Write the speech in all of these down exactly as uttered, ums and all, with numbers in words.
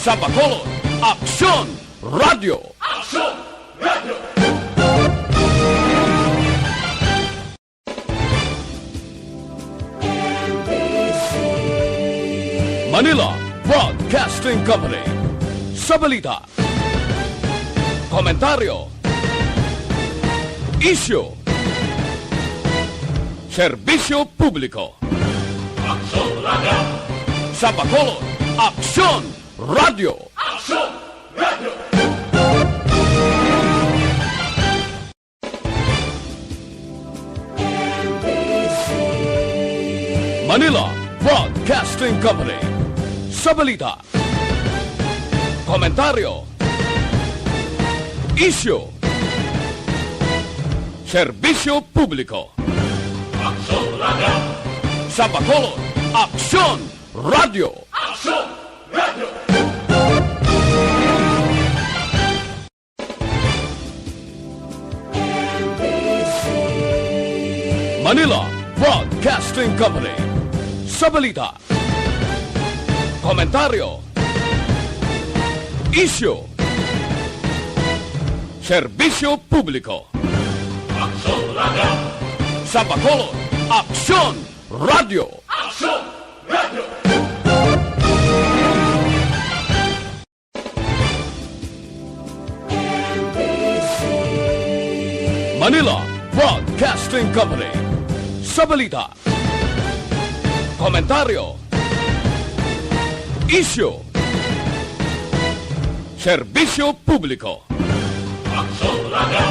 Sa Bacolod, Aksyon Radio. Manila Broadcasting Company. Sa balita, komentaryo, isyu, serbisyo publiko. Aksyon Radio. Sa Bacolod, Aksyon Radio. Aksyon Radio. Manila Broadcasting Company. Sa balita, komentaryo, isyu, serbisyo publiko. Aksyon Radio. Sa Bacolod, Aksyon Radio. Aksyon Radio. Manila Broadcasting Company. Sa balita, komentaryo, isyu, serbisyo publiko. Aksyon Radio. Sa Bacolod, Aksyon Radio. Aksyon Radio. Manila Broadcasting Company. Sa balita, komentaryo, isyu, serbisyo publiko. Aksyon Radio.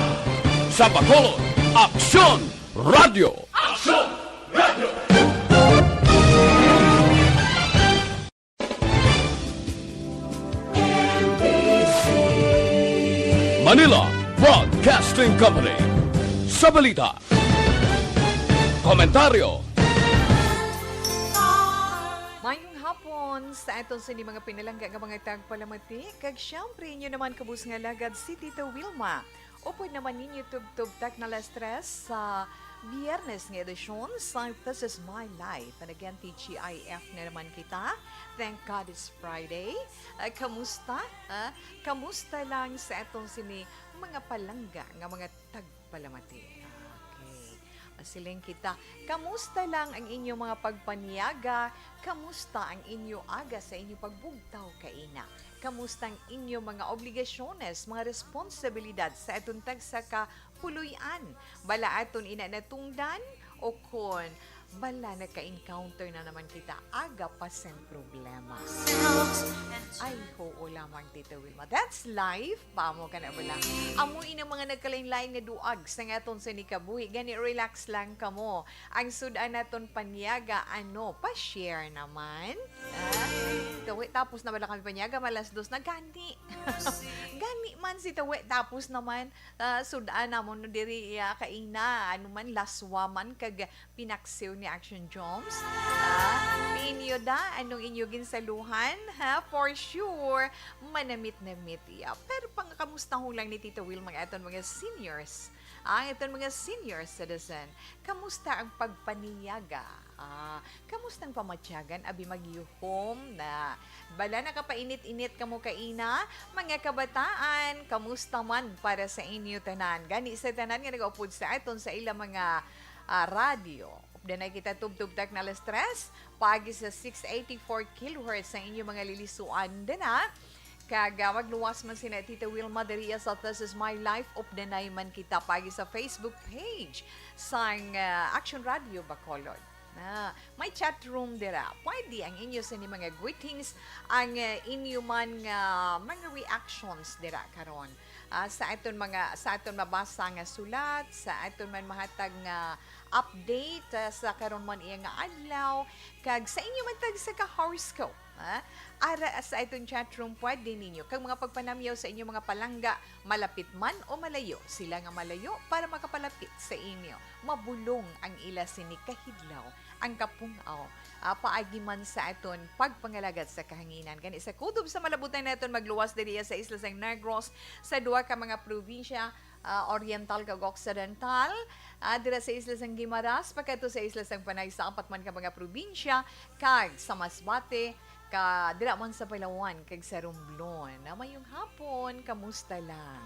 Sa Bacolod, Aksyon Radio. Aksyon Radio. Manila Broadcasting Company. Sa balita, komentaryo, mayong hapon sa aton sini mga pinalangga nga mga tagpalamati, kag siyempre inyo naman kabus nga lagad si Tita Wilma. Upod naman ninyo tubtob tak na alas tres sa Biyernes nga edisyon sa This Is My Life. And again, T G I F na naman kita. Thank God it's Friday. Ah, kamusta? Ah, kamusta lang sa atong sini mga palangga nga mga tagpalamati? Okay. Masiling kita, kamusta lang ang inyo mga pagpaniaga? Kamusta ang inyo aga sa inyo pagbugtaw kaina? Kamusta ang inyo mga obligasyones, mga responsibilidad sa aton tagsa ka puloy-an? Bala aton ina natungdan o kon bala naka-encounter na naman kita aga pa sang problema? Ay, oo lamang, Tita Wilma. That's life. Pamo ka na bala. Amo ini mga nagkalain-lain nga duag sa aton sini kabuhi. Gani, relax lang kamo. Ang sud-an naton paniaga, ano, pa-share naman. Ah, tawi, tapos na bala kami paniaga, malas dos na gani. Gani man si tawi, tapos naman, ah, sud-an namon no diri, ah, kaina, ano man, laswa man, kag pinaksiw ni Action Joms. Ah, inyo da, anong inyo ginsaluhan, ha? For sure, manamit-namit iya. Pero pangakamusta ho lang ni Tita Wilma ang aton mga seniors. Ang aton mga senior citizen, kamusta ang pagpaniyaga? Ah, kamusta ang pamatyagan? Abi, magyuhom na. Bala, nakapainit-init kamo kaina? Mga kabataan, kamusta man para sa inyo tanan? Gani sa tanan nga nagaupod sa aton sa ilang mga, ah, radyo. Updanay kita tubtob tak na alas tres, paagi sa six eighty-four kilohertz sa inyo mga lilisuan dina. Kag, ah, magluwas man sina Tita Wilma diriya sa This Is My Life, updanay man kita paagi sa Facebook page sang, ah, Action Radio Bacolod. Na, may chat room dira. Pwede ang inyo sini mga greetings, ang, ah, inyo man nga mga reactions dira karon. Ah, sa aton mga, sa aton mabasa nga sulat, sa aton man mahatag nga update, ah, sa karon man iya nga adlaw, kag sa inyo man tagsa ka horoscope, ha? Ara sa aton chat room, pwede ninyo kag mga pagpanamyaw sa inyo mga palangga, malapit man o malayo, sila nga malayo para makapalapit sa inyo. Mabulong ang ila sini kahidlaw, ang kapung-aw, ah, paagi man sa aton pagpangalagat sa kahanginan. Gani, sa kutob sa malabutan naton, magluwas diri sa isla sang Negros, sa duha ka mga probinsya, ah, Oriental kag Occidental, ah, dira sa isla sang Guimaras, pakadto sa isla sang Panay, sa apat man ka mga probinsya, kag sa Masbate, ka dira man sa Palawan kag sa Romblon. Na mayong hapon, kamusta lang?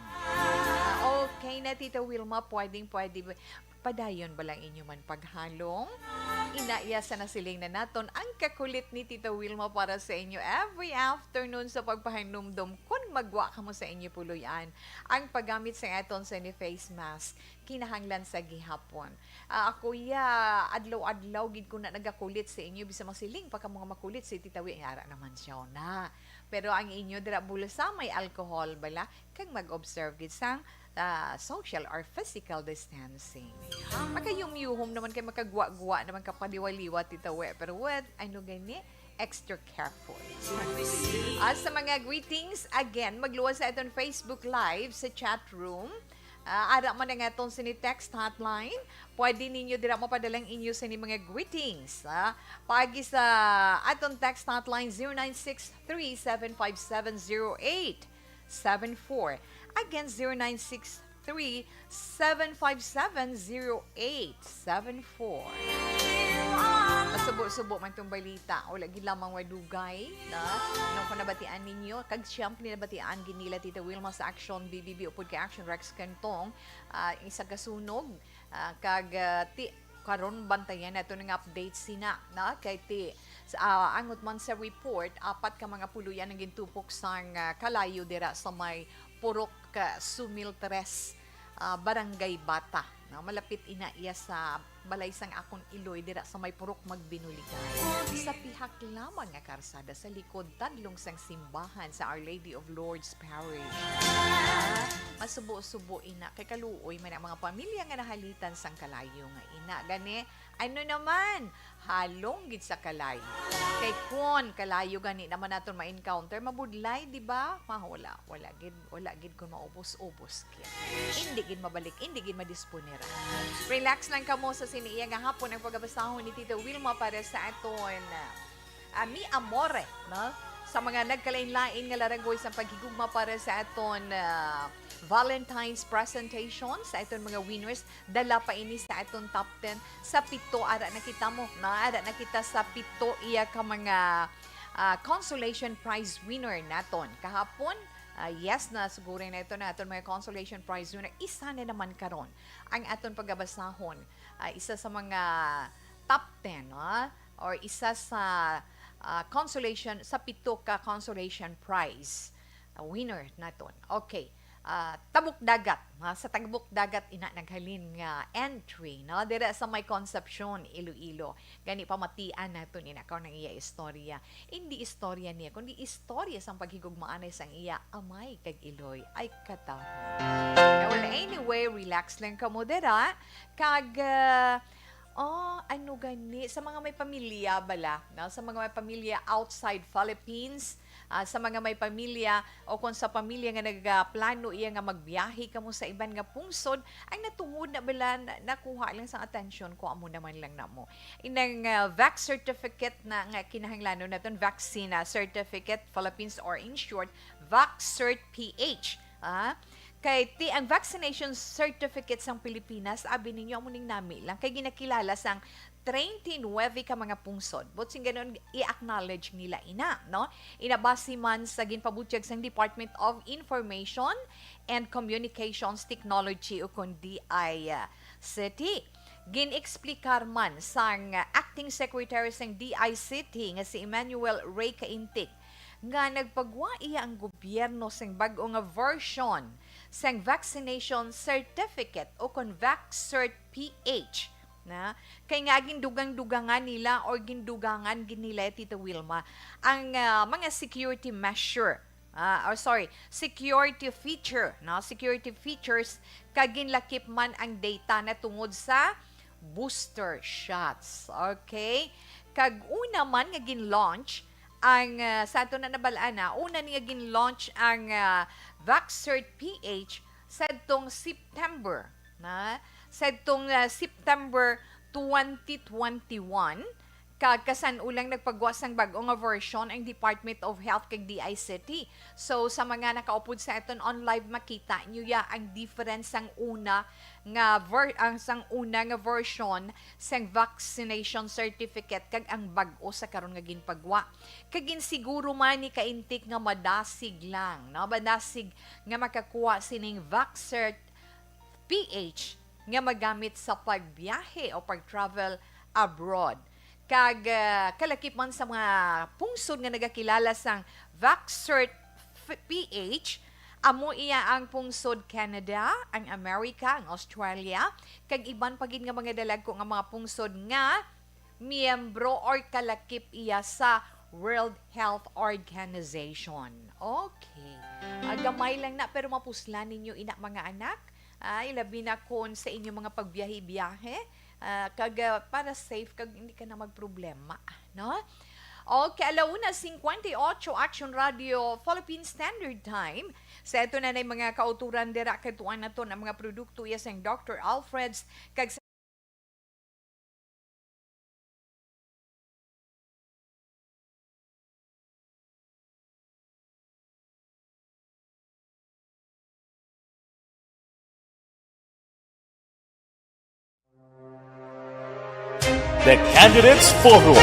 Okay na, Tita Wilma, pwedeng pwede ba- padayon ba lang inyo man paghalong? Ina, iya sa nasiling na naton ang kakulit ni Tita Wilma para sa inyo every afternoon sa pagpahinumdom kon magwa kamo sa inyo puloy-an ang paggamit sa aton sa ni face mask. Kinahanglan sa gihapon. Ah, ako ya, adlaw-adlaw gid ko na nagakulit sa inyo, bisan masiling pa ka mga makulit si Tita Wi, ara naman siya na. Pero ang inyo dira bulsa may alcohol bala, kag mag-observe gid sang ah, social or physical distancing. Makayumyuhom naman kay makagwa-gwa naman ka paliwa-liwa, Tita Wi. Pero what? Ano gani? Extra careful. At sa mga greetings, again, magluwas sa aton Facebook Live sa chat room. Ah, ara man ang aton sini text hotline. Pwede ninyo dira mapadala ang inyo sini mga greetings, ah, paagi sa aton text hotline, zero nine six three, seven five seven, zero eight seven four. Again, zero nine six three, seven five seven, zero eight seven four. Masubo-subo man tong balita. Wala gid lamang madugay, na? Ano ko nabatian ninyo? Kag siyempre nabatian gid nila Tita Wilma sa Action B B B upod kay Action Rex Cantong, ah, isa ka sunog, ah, kag, ah, ti, karon bantayan nato nga update sina, na? Kay ti, sa, ah, angot man sa report, apat ka mga puloy-an ang gintupok sang, ah, kalayo dira sa may Purok, ah, Sumil Tres, ah, Barangay Bata, no? Malapit ina iya sa balay sang akon iloy dira sa may Purok Magbinuligay. Sa pihak lamang nga karsada sa likod tadlong sang simbahan sa Our Lady of Lourdes Parish. Ah, masubo-subo ina kay kaluoy man ang mga pamilya nga nahalitan sang kalayo nga ina. Gani, ano naman, halong gid sa kalayo. Kay kon kalayo gani naman naton ma-encounter, mabudlay, di ba? Ma, wala, wala gid, wala gid kon maubos-ubos gid. Hindi gid mabalik, hindi gid madisponeran. Relax lang kamo sa sini iya nga hapon ang pagabasahon ni Tita Wilma para sa aton, ah, Mi Amore, no? Sa mga nagkalain-lain nga laragway sa paghigugma para sa aton, ah, Valentine's presentation sa aton mga winners. Dala pa ini sa aton top ten. Sa pito, ara na kita mo, na ara na kita sa pito iya ka mga, ah, consolation prize winner naton. Kahapon, ah, yes na siguro na ito na aton mga consolation prize winner. Isa na naman karon ang aton pagabasahon. Ah, isa sa mga top ten, ah, or isa sa, ah, consolation, sa pito ka consolation prize, ah, winner naton. Okay. Ah, Tabok Dagat, ah, sa Tabok Dagat ina naghalin nga entry, no? Dira sa may Concepcion, Iloilo. Gani pamatian naton ina karon ang iya istorya. Hindi istorya niya, kundi istorya sang paghigugmaanay sang iya amay kag iloy. Ay, katahom. Eh, well, anyway, relax lang kamo dira. Kag, ah, oh, ano gani? Sa mga may pamilya bala, no? Sa mga may pamilya outside Philippines, ah, sa mga may pamilya o kung sa pamilya nga nagaplano iya nga magbiyahe kamo sa iban nga pungsod, ay natungod na bala na, nakuha lang sa atensyon ko, amo naman lang namo. Inang, ah, vax certificate na nga kinahanglanon naton, vaccine, ah, certificate, Philippines, or in short, vax cert P H. Ah, kay ti ang vaccination certificate sang Pilipinas, abi ninyo, amo ning nami lang, kay ginakilala sang treinta y nueve ka mga pungsod. But sing ganon, i-acknowledge nila ina, no? Inabasi man sa ginpabutyag sang Department of Information and Communications Technology, o kon D I C T. Gin-eksplikar man sang Acting Secretary sang D I C T nga si Emmanuel Ray Caintic nga nagpagwa iya ang gobyerno sang bag-o nga version sang vaccination certificate o kon Vax Cert P H, na kay nga gindugang-dugangan nila or gindugangan gid nila, Tita Wilma, ang, ah, mga security measure, ah, or sorry, security feature, no? Security features, kag ginlakip man ang data na tungod sa booster shots. Okay? Kag una man nga gin-launch ang, ah, sa ato na nabal-an na, una ni nga gin-launch ang, ah, Vaxcert P H sadtong September, na? Sadtong, ah, September twenty twenty-one, Kag kasan-o lang nagpagwa sang bag-o nga version ang Department of Health kag D I C T. So, sa mga nakaupod sa aton on live, makita nyo ya ang difference sang una nga ver-, ang sang una nga version sang vaccination certificate kag ang bag-o sa karon nga ginpagwa. Kag ginsiguro man ni Kaintik nga madasig lang, no? Madasig nga makakuha sining Vaccert P H nga magamit sa pagbiyahe o pag-travel abroad. Kag, ah, kalakip man sa mga pungsod nga nagakilala sang Vaccert f-, P H, amo iya ang pungsod Canada, ang America, ang Australia, kag iban pa gid nga mga dalagko nga mga pungsod nga miyembro or kalakip iya sa World Health Organization. Okay. Ah, gamay lang na, pero mapuslan ninyo ina, mga anak. Ay, labi na kon sa inyong mga pagbiyahe-biyahe. Ah, kag, ah, para safe, kag hindi ka na magproblema, no? Okay, ala una cincuenta y ocho, Action Radio, Philippine Standard Time. Sa ito na nay mga kauturan dira, katuan naton ang mga produkto iya sang Doctor Alfred's, kag The Candidates Forum.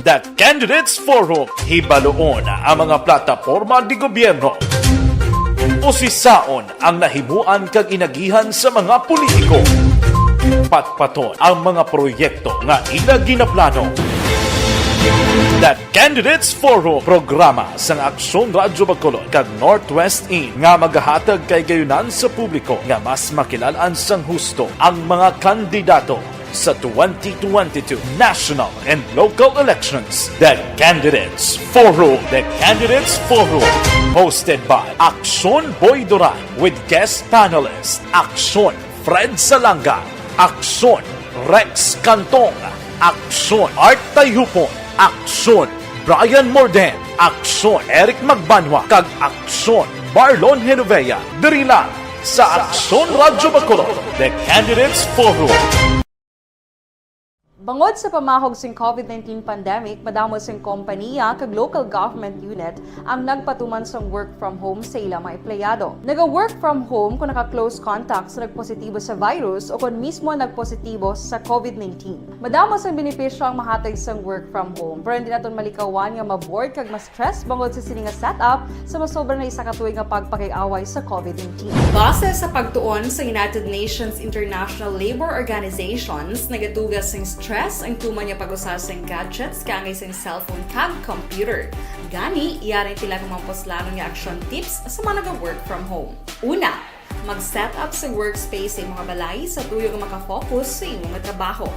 The Candidates Forum. Hibaluon ang mga plataporma di gobyerno. Usisaon ang nahimuan kag inagihan sa mga politiko. Patpaton ang mga proyekto nga ila ginaplano. The Candidates Forum, programa sang Aksyon Radyo Bacolod kag Northwest In nga magahatag kay gayunan sa publiko nga mas makilalan sang husto ang mga kandidato sa twenty twenty-two national and local elections. The Candidates Forum. The Candidates Forum, hosted by Aksyon Boy Duran with guest panelist Aksyon Fred Salanga, Aksyon Rex Cantong, Aksyon Art Tayupon, Aksyon Brian Morden, Aksyon Eric Magbanwa, kag Aksyon Marlon Genovea, diri lang sa Aksyon Radyo Bacolod, The Candidates Forum. Bangod sa pamahog sing COVID nineteen pandemic, madamo sing kompaniya kag local government unit ang nagpatuman sang work from home sa ila mga empleyado. Naga-work from home kon naka-close contact sa nagpositibo sa virus o kon mismo nagpositibo sa COVID nineteen. Madamo sang benepisyo ang mahatag sang work from home, pero hindi naton malikawan nga ma-bored kag ma-stress bangod sa sini nga setup sa masobra na isa ka tuig nga pagpakig-away sa COVID nineteen. Base sa pagtuon sa United Nations International Labor Organizations, nagatuga sing stress ang tuman nga pag-usa sing gadgets kaangay sing cellphone kag computer. Gani, yari ang pila ka mga puslanon nga action tips sa mga naga-work from home. Una, mag-set up sa workspace sa imo nga balay sa tuyo nga maka-focus sa imo nga trabaho.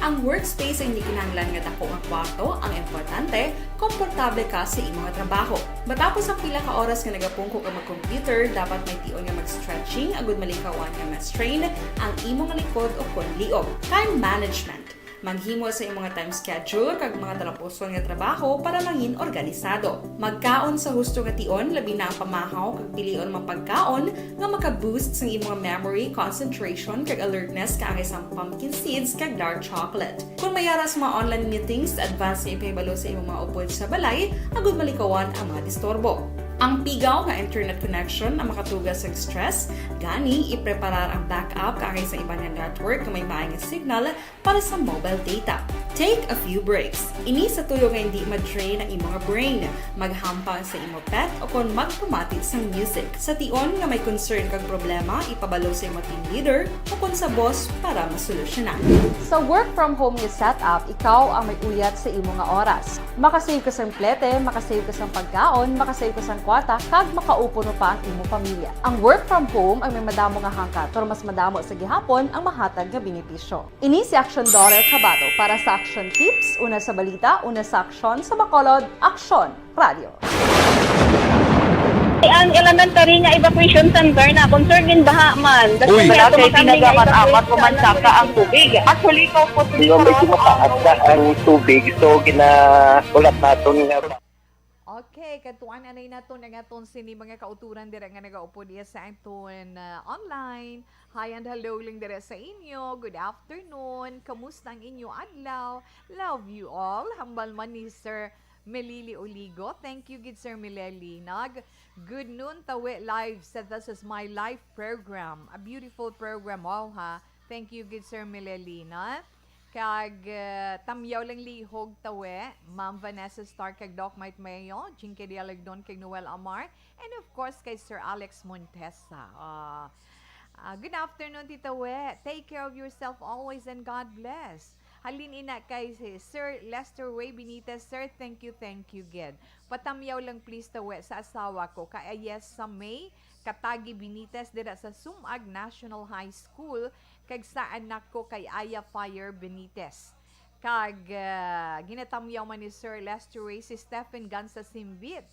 Ang workspace ay hindi kinahanglan nga dako nga kwarto, ang importante, komportable ka sa imo nga trabaho. Matapos ang pila ka oras nga nagapungko ka mag-computer, dapat may tion nga mag-stretching agud malikawan nga ma-strain ang imo nga likod o kon liog. Time management. Maghimo sa imo nga time schedule kag mga talapuson nga trabaho para mangin organisado. Magkaon sa husto nga tion, labi na ang pamahaw kag pilion mga pagkaon nga maka-boost sang imo nga memory, concentration kag alertness kaangay sang pumpkin seeds kag dark chocolate. Kon may ara sa mga online meetings, advance nga ipahibalo sa imo mga upod sa balay agud malikawan ang mga disturbo. Ang pigaw nga internet connection ang makatuga sa stress, gani ipreparar ang backup kaangay sa iban nga network nga may maay nga signal para sa mobile data. Take a few breaks. Ini sa tuyo nga hindi ma-drain ang imo nga brain. Maghampang sa imo pet o kon magpamati sang music. Sa tion nga may concern kag problema, ipabalo sa imo team leader o kon sa boss para masolusyonan. Sa work from home nga setup, ikaw ang may uyat sa imo nga oras. Makasave ka sang plete, makasave ka sang pagkaon, makasave ka sang kwarta, kag makaupo no pa ang imo pamilya. Ang work from home ang may madamo nga hangkat, pero mas madamo sa gihapon ang mahatag nga benepisyo. Ini si Action Daughter Kabato para sa Action Tips, una sa balita, una sa aksyon, sa Bacolod, Aksyon Radio. Ang elementary nga evacuation center na concern in baha man. Uy, wala kay ginagamat-amat ko man saka ang tubig. Actually, ikaw po, medyo mataas na ang tubig, so ginahulat naton nga Okay, katuan anay naton ang aton sini mga kauturan dira nga nagaupod iya sa aton, ah, online. Hi and hello lang dira sa inyo. Good afternoon. Kamusta ang inyo adlaw? Love you all. Hambal man ni Sir Melili Oligo. Thank you gid, Sir Melili. Nag good noon, Tawi Live sa This Is My Life program. A beautiful program. Wow, ha. Thank you gid, Sir Melili, na. Kag, ah, tamyaw lang lihog, Tawi, Ma'am Vanessa Star, kag Doc Mike Mayo, Jinky Dialagdon, kag Noel Amar, and of course, kay Sir Alex Montesa. Ah, ah, good afternoon, Tita We. Take care of yourself always and God bless. Halin ina kay si Sir Lester Way Benitez, Sir, thank you, thank you, gid. Patamyaw lang, please, Tawi, sa asawa ko, kay Ayes sa May, Katagi Benitez, dira sa Sumag National High School, kag sa anak ko kay Aya Fire Benitez. Kag, ah, ginatamyaw man ni Sir Lester Ray si Stephen Gansa Simbit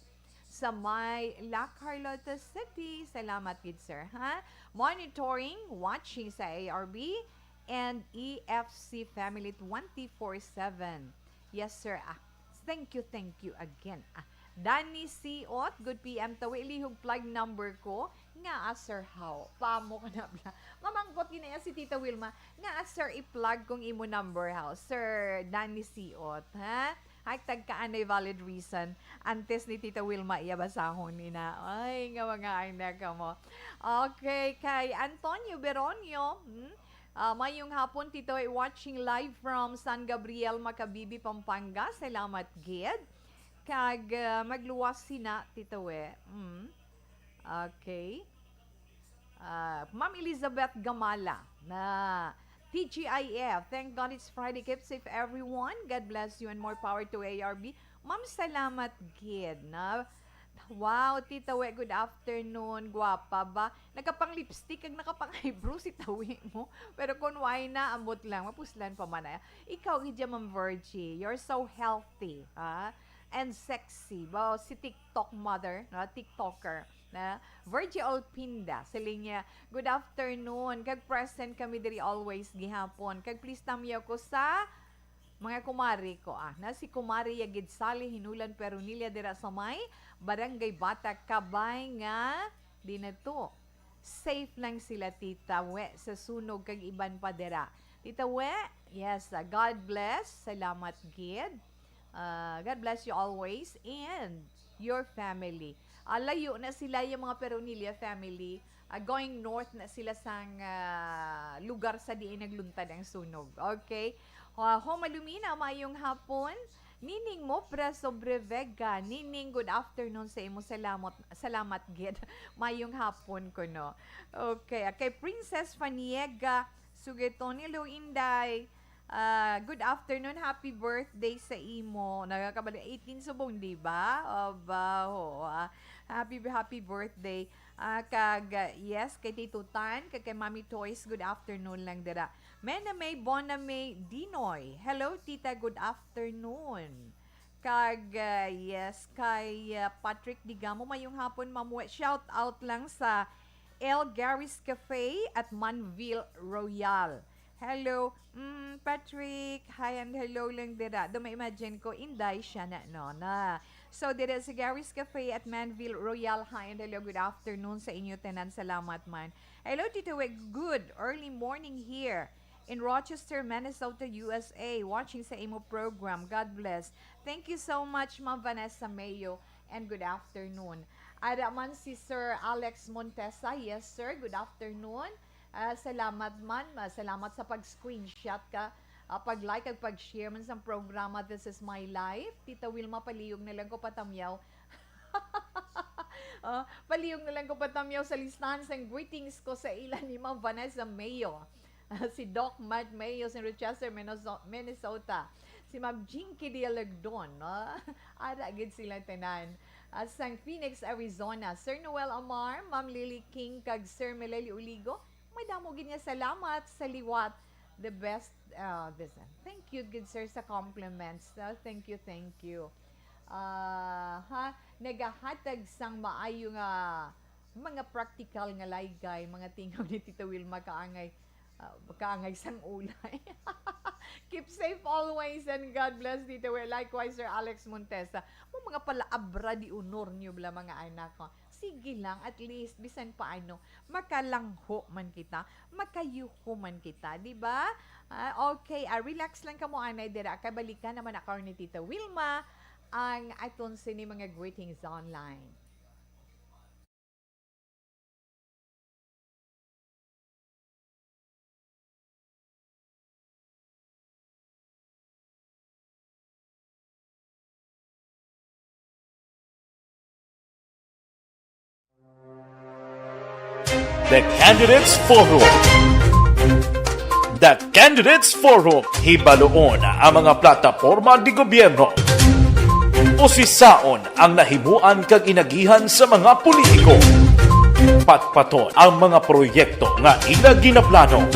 sa may La Carlota City. Salamat gid, sir, ha? Monitoring, watching sa A R B and E F C Family twenty-four seven. Yes, sir. Ah, thank you, thank you again. Ah, Danny Siot, good P M, Tawi, lihog plug number ko. Nga, ah, sir, how? Pamo ka na bla. Mamangkot gid na si Tita Wilma. Nga, ah, sir, i-plug kong imo number, how? Sir Danny Siot, ha? Ay, tagkaanay valid reason. Antes ni Tita Wilma, iya basahon ni na. Ay, nga mga ay na ka mo. Okay, kay Antonio Beronio, hmm? Ah, mayong hapon, Tito, eh, watching live from San Gabriel, Macabibi, Pampanga. Salamat gid. Kag, ah, magluwas sina, Tito, eh. Mm. Okay. Ah, Ma'am Elizabeth Gamala na T G I F. Thank God it's Friday. Keep safe, everyone. God bless you and more power to A R B. Ma'am, salamat gid na. Wow, Tita We, good afternoon. Gwapa ba? Nakapang lipstick kag nakapang eyebrow si Tawi mo. Pero kung why na, ambot lang, mapuslan pa man na. Ikaw, gid ya, Ma'am Virgie, you're so healthy, ha? And sexy. Wow, si TikTok mother, no? TikToker, na Virgie Olpinda. Siling niya, "Good afternoon. Kag present kami diri always gihapon. Kag please tamyaw ko sa mga kumari ko, ah, na si Kumari Yagid Sally Hinulan Peronilla dira sa may Barangay Bata, kabay nga di na to. Safe lang sila, Tita We, sa sunog kag iban pa dira." Tita We, yes, ah, God bless. Salamat gid. Ah, God bless you always and your family. Ah, layo na sila, yung mga Peronilla family. Ah, going north na sila sang, ah, lugar sa diin nagluntad ang sunog. Okay? Ah, Homa Lumina, mayong hapon. Nining Mopra Sobrevega. Nining, good afternoon sa imo. Salamat, salamat gid. Mayong hapon ko, no. Okay, ah, kay Princess Faniega Sugiton, hello, Inday. Ah, good afternoon, happy birthday sa imo. Nagakabali, eighteen subong, di ba? Aba, oo, ah. Happy, happy birthday. Ah, kag, ah, yes, kay Tito Tan, kag kay Mami Toys, good afternoon lang dira. Mena May Bona May Dinoy, hello, Tita, good afternoon. Kag, ah, yes, kay, ah, Patrick Digamo, mayong hapon, Ma'am We. Shout out lang sa El Garis Cafe at Manville Royal. Hello, mm, Patrick. Hi and hello lang dira. Do ma-imagine ko, Inday siya na, no? Na. So, dira sa Garis Cafe at Manville Royal. Hi and hello. Good afternoon sa inyo, tanan. Salamat man. Hello, Tito Wig. Good early morning here in Rochester, Minnesota, U S A. Watching sa imo program. God bless. Thank you so much, Ma'am Vanessa Mayo. And good afternoon. Ara man si Sir Alex Montesa. Yes, sir. Good afternoon. Ah, salamat man. Ah, salamat sa pag-screenshot ka. Ah, pag-like ag pag-share man sa programa This Is My Life. Tita Wilma, palihog na lang ko patamyaw. Ah, palihog na lang ko patamyaw sa listahan sang greetings ko sa ila ni Ma'am Vanessa Mayo. Si Doc Matt Mayo sa Rochester, Minneso-, Minnesota. Si Ma'am Jinky Dialagdon, no? Ara gid sila tanan. At sang Phoenix, Arizona, Sir Noel Amar, Ma'am Lily King, kag Sir Meleli Uligo, madamo gid nga salamat sa liwat. The best, uh, this, thank you, good sir, sa compliments. Uh, thank you, thank you. Ah, ha, nagahatag sang maayo nga mga praktikal nga laygay, mga tingog ni Tita Wilma, kaangay, ah, kaangay sang ulay. Keep safe always and God bless, Tita Will. Likewise, Sir Alex Montesa. Mo mga palaabra di honor niyo bala, mga anak, oh. Sige lang, at least, bisan paano, makalangho man kita, makayuho man kita, di ba? Ah, okay, ah, relax lang kamo, anay, dira. Kay balikan naman ako ni Tita Wilma, ang aton sini mga greetings online. The Candidates Forum. The Candidates Forum. Hibaluon ang mga plataporma di gobyerno. Usisaon ang nahimuan kag inagihan sa mga politiko. Patpaton ang mga proyekto nga ila ginaplano.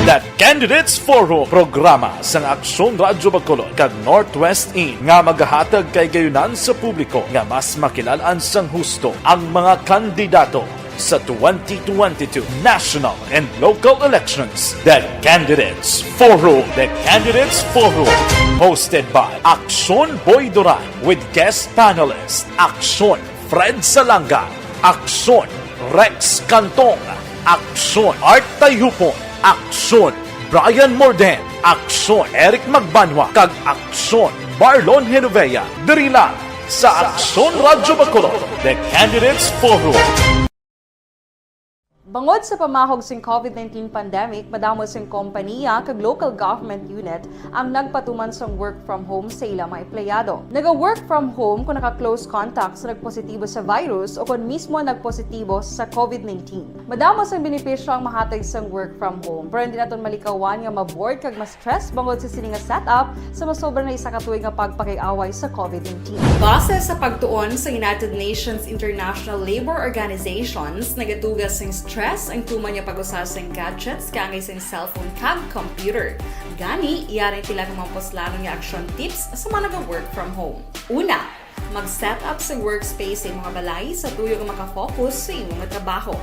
The Candidates Forum, programa sang Aksyon Radyo Bacolod kag Northwest Inn nga magahatag kay gayunan sa publiko nga mas makilalan sang husto ang mga kandidato sa twenty twenty-two national and local elections. The Candidates Forum. The Candidates Forum, hosted by Aksyon Boy Duran with guest panelist Aksyon Fred Salanga, Aksyon Rex Cantong, Aksyon Art Tayupon, Aksyon Brian Morden, Aksyon Eric Magbanwa, kag Aksyon Marlon Genovea, diri lang sa Aksyon Radyo Bacolod, The Candidates Forum. Bangod sa pamahog sing COVID nineteen pandemic, madamo sing kompaniya kag local government unit ang nagpatuman sang work from home sa ila mga empleyado. Naga-work from home kon naka-close contact sa nagpositibo sa virus o kon mismo nagpositibo sa COVID nineteen. Madamo sang benepisyo ang mahatag sang work from home, pero hindi naton malikawan nga ma-bored kag ma-stress bangod sa sini nga setup sa masobra na isa ka tuig nga pagpakig-away sa COVID nineteen. Base sa pagtuon sa United Nations International Labour Organizations, nagatuga sing stress ang tuman nga pag-usa sing gadgets kaangay sing cellphone kag computer. Gani, yari ang pila ka mga puslanon nga action tips sa mga naga-work from home. Una, mag-set up sa workspace sa imong balay sa tuyo nga maka-focus sa imong trabaho.